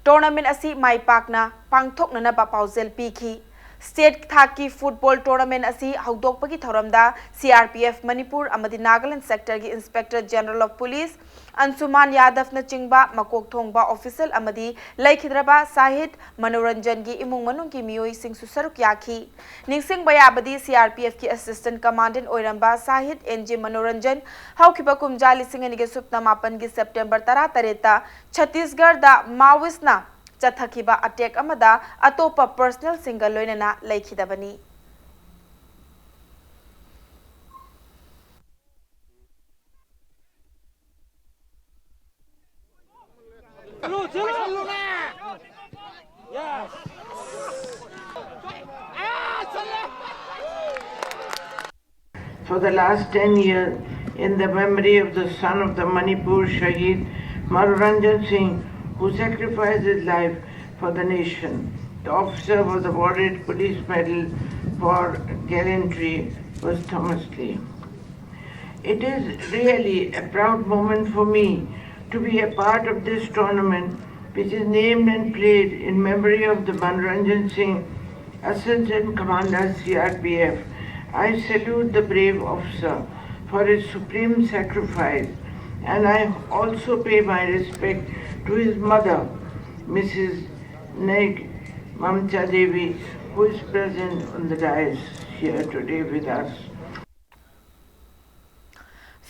tournament ꯑꯁꯤ ꯃꯥꯏ ꯄꯥꯛꯅ ꯄꯥꯡꯊꯣꯛꯅꯅꯕ ꯄꯥꯎꯖꯦꯜ ꯄꯤꯈꯤ꯫ State ꯊꯥꯛꯀꯤ football tournament ꯑꯁꯤ ꯍꯧꯗꯣꯛꯄꯒꯤ ꯊꯧꯔꯝꯗ CRPF ꯃꯅꯤꯄꯨꯔ ꯑꯃꯗꯤ ꯅꯥꯒꯥꯂꯦꯟ sector ꯒꯤ Inspector General of Police ꯑꯟꯁꯨꯃꯥꯟ ꯌꯥꯗꯕꯅꯆꯤꯡꯕ ꯃꯀꯣꯛ ꯊꯣꯡꯕ official ꯑꯃꯗꯤ ꯂꯩꯈꯤꯗ꯭ꯔꯕ ꯁꯥꯍꯤꯗ ꯃꯅꯣꯔꯟꯖꯟꯒꯤ ꯏꯃꯨꯡ ꯃꯅꯨꯡꯒꯤ ꯃꯤꯑꯣꯏꯁꯤꯡꯁꯨ ꯁꯔꯨꯛ ꯌꯥꯈꯤ꯫ ꯅꯤꯡꯁꯤꯡꯕ ꯌꯥꯕꯗꯤ, CRPF ꯀꯤ Assistant Commandant ꯑꯣꯏꯔꯝꯕ ꯁꯥꯍꯤꯗ ꯑꯦꯟ ꯖꯦ ꯃꯅꯣꯔꯟꯖꯟ ꯍꯧꯈꯤꯕ ꯀꯨꯝꯖꯥ ꯂꯤꯁꯤꯡ ꯑꯅꯤꯒ ꯁꯨꯞꯅ ꯃꯥꯄꯟꯒꯤ September ꯇꯔꯥꯇꯔꯦꯠꯇ ꯆꯠꯇꯤꯁꯒꯔꯗ Maoist ꯅ ꯆꯠꯊꯈꯤꯕ attack ꯑꯃꯗ ꯑꯇꯣꯞꯄ personnel ꯁꯤꯡꯒ ꯂꯣꯏꯅꯅ ꯂꯩꯈꯤꯗꯕꯅꯤ꯫ for the last ten years in the memory of the son of the Manipur Shahid Manoranjan Singh, who sacrificed his life for the nation. The officer was awarded Police Medal for gallantry posthumously. It is really a proud moment for me to be a part of this tournament, which is named and played in memory of the Manoranjan Singh, Assistant Commander, C R P F. I salute the brave officer for his supreme sacrifice, and I also pay my respect to his mother, Missus Neg Mamta Devi, who is present on the dais here today with us.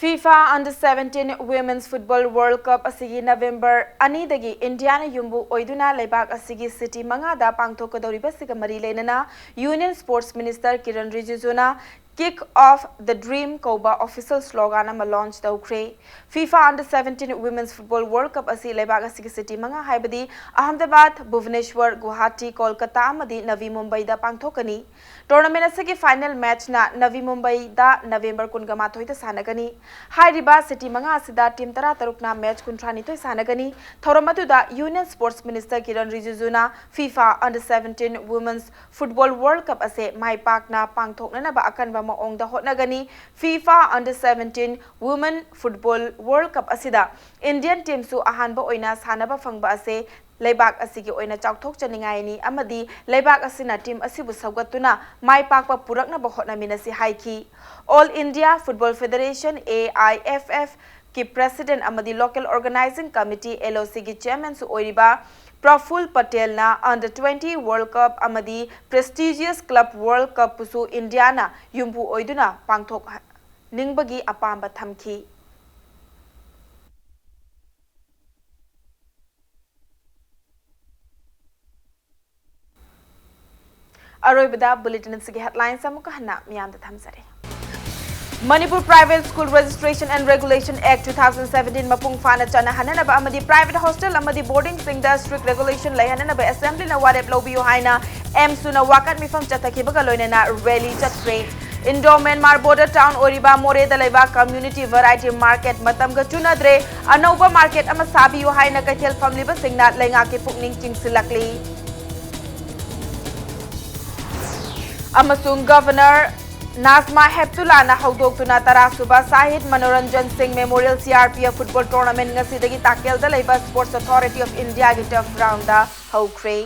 FIFA Under seventeen Women's Football World Cup ꯑꯁꯤꯒꯤ November ꯑꯅꯤꯗꯒꯤ ꯏꯟꯗꯤꯌꯥꯅ ꯌꯨꯝꯕꯨ ꯑꯣꯏꯗꯨꯅ ꯂꯩꯕꯥꯛ ꯑꯁꯤꯒꯤ city ꯃꯉꯥꯗ ꯄꯥꯡꯊꯣꯛꯀꯗꯧꯔꯤꯕꯁꯤꯒ ꯃꯔꯤ ꯂꯩꯅꯅ Union Sports Minister Kiren Rijijuna Kick of the Dream ꯀꯧꯕ official slogan ꯑꯃ launch ꯇꯧꯈ꯭ꯔꯦ꯫ FIFA Under seventeen Women's Football World Cup ꯑꯁꯤ ꯂꯩꯕꯥꯛ ꯑꯁꯤꯒꯤ city ꯃꯉꯥ ꯍꯥꯏꯕꯗꯤ ꯑꯍꯃꯗꯕꯥꯗ, ꯚꯨꯕꯅꯦꯁ꯭ꯋꯔ, ꯒꯨꯋꯥꯍꯥꯇꯤ, ꯀꯣꯜꯀꯇꯥ ꯑꯃꯗꯤ ꯅꯚꯤ ꯃꯨꯝꯕꯩꯗ ꯄꯥꯡꯊꯣꯛꯀꯅꯤ꯫ Tournament ꯑꯁꯤꯒꯤ final matchꯅ ꯅꯚꯤ ꯃꯨꯝꯕꯩꯗ November ꯀꯨꯟꯒ ꯃꯥꯊꯣꯏꯗ ꯁꯥꯟꯅꯒꯅꯤ꯫ ꯍꯥꯏꯔꯤꯕ city ꯃꯉꯥ ꯑꯁꯤꯗ team ꯇꯔꯥꯇꯔꯨꯛꯅ match ꯀꯨꯟꯊ꯭ꯔꯥꯅꯤꯊꯣꯏ ꯁꯥꯟꯅꯒꯅꯤ꯫ ꯊꯧꯔꯝ ꯑꯗꯨꯗ Union Sports Minister Kiren Rijijuna FIFA Under seventeen Women's Football World Cup ꯑꯁꯦ ꯃꯥꯏ ꯄꯥꯛꯅ ꯄꯥꯡꯊꯣꯛꯅꯅꯕ ꯑꯀꯟꯕ ꯃꯑꯣꯡꯗ ꯍꯣꯠꯅꯒꯅꯤ꯫ FIFA Under seventeen Women Football World Cup ꯑꯁꯤꯗ Indian teamꯁꯨ ꯑꯍꯥꯟꯕ ꯑꯣꯏꯅ ꯁꯥꯟꯅꯕ ꯐꯪꯕ ꯑꯁꯦ ꯂꯩꯕꯥꯛ ꯑꯁꯤꯒꯤ ꯑꯣꯏꯅ ꯆꯥꯎꯊꯣꯛꯆꯅꯤꯡꯉꯥꯏꯅꯤ ꯑꯃꯗꯤ ꯂꯩꯕꯥꯛ ꯑꯁꯤꯅ team ꯑꯁꯤꯕꯨ ꯁꯧꯒꯠꯇꯨꯅ ꯃꯥꯏ ꯄꯥꯛꯄ ꯄꯨꯔꯛꯅꯕ ꯍꯣꯠꯅꯃꯤꯟꯅꯁꯤ ꯍꯥꯏꯈꯤ꯫ All India Football Federation, A I F F, ꯀꯤ president ꯑꯃꯗꯤ local organizing committee, L O Cꯒꯤ chairmanꯁꯨ ꯑꯣꯏꯔꯤꯕ ꯄ꯭ꯔꯐꯨꯜ ꯄꯇꯦꯜꯅ Under twenty World Cup ꯑꯃꯗꯤ prestigious club World Cupꯄꯨꯁꯨ ꯏꯟꯗꯤꯌꯥꯅ ꯌꯨꯝꯕꯨ ꯑꯣꯏꯗꯨꯅ ꯄꯥꯡꯊꯣꯛꯅꯤꯡꯕꯒꯤ ꯑꯄꯥꯝꯕ ꯊꯝꯈꯤ꯫ ꯑꯔꯣꯏꯕꯗ bulletin ꯑꯁꯤꯒꯤ headlines ꯑꯃꯨꯛꯀ ꯍꯟꯅ ꯃꯤꯌꯥꯝꯗ ꯊꯝꯖꯔꯤ꯫ Manipur Private School Registration and Regulation Act two thousand seventeen ꯃꯄꯨꯡ ꯐꯥꯅ ꯆꯠꯅꯍꯟꯅꯅꯕ ꯑꯃꯗꯤ private hostel ꯑꯃꯗꯤ boardingꯁꯤꯡꯗ strict regulation ꯂꯩꯍꯟꯅꯅꯕ assemblyꯅ ꯋꯥꯔꯦꯞ ꯂꯧꯕꯤꯌꯨ ꯍꯥꯏꯅ ꯑꯦꯝꯁꯨꯅ ꯋꯥꯀꯠ ꯃꯤꯐꯝ ꯆꯠꯊꯈꯤꯕꯒ ꯂꯣꯏꯅꯅ rally ꯆꯠꯈ꯭ꯔꯦ꯫ ꯏꯟꯗꯣ ꯃ꯭ꯌꯥꯟꯃꯥꯔ ꯕꯣꯔꯗꯔ ꯇꯥꯎꯟ ꯑꯣꯏꯔꯤꯕ ꯃꯣꯔꯦꯗ ꯂꯩꯕ ꯀꯝꯃ꯭ꯌꯨꯅꯤꯇꯤ ꯚꯦꯔꯥꯏꯇꯤ ꯃꯥꯔꯀꯦꯠ ꯃꯇꯝꯒ ꯆꯨꯅꯗ꯭ꯔꯦ, ꯑꯅꯧꯕ ꯃꯥꯔꯀꯦꯠ ꯑꯃ ꯁꯥꯕꯤꯌꯨ ꯍꯥꯏꯅ ꯀꯩꯊꯦꯜ ꯐꯝꯂꯤꯕꯁꯤꯡꯅ ꯂꯩꯉꯥꯛꯀꯤ ꯄꯨꯛꯅꯤꯡ ꯆꯤꯡꯁꯤꯜꯂꯛꯂꯤ꯫ ꯑꯃꯁꯨꯡ ꯒꯚꯔꯅꯔ ꯅꯥꯖꯃꯥ ꯍꯦꯞꯇꯨꯂꯥꯅ ꯍꯧꯗꯣꯛꯇꯨꯅ ꯇꯔꯥꯁꯨꯕ ꯁꯥꯍꯤꯗ ꯃꯅꯣꯔꯟꯖꯟ ꯁꯤꯡ ꯃꯦꯃꯣꯔꯤꯌꯦꯜ ꯁꯤꯑꯥꯔꯄꯤꯑꯦꯐ ꯐꯨꯠꯕꯣꯜ ꯇꯣꯔꯅꯥꯃꯦꯟꯠ ꯉꯁꯤꯗꯒꯤ ꯇꯥꯀꯦꯜꯗ ꯂꯩꯕ ꯁ꯭ꯄꯣꯔꯠꯁ ꯑꯣꯊꯣꯔꯤꯇꯤ ꯑꯣꯐ ꯏꯟꯗꯤꯌꯥꯒꯤ ꯇꯔꯐ ꯒ꯭ꯔꯥꯎꯟꯗ ꯍꯧꯈ꯭ꯔꯦ꯫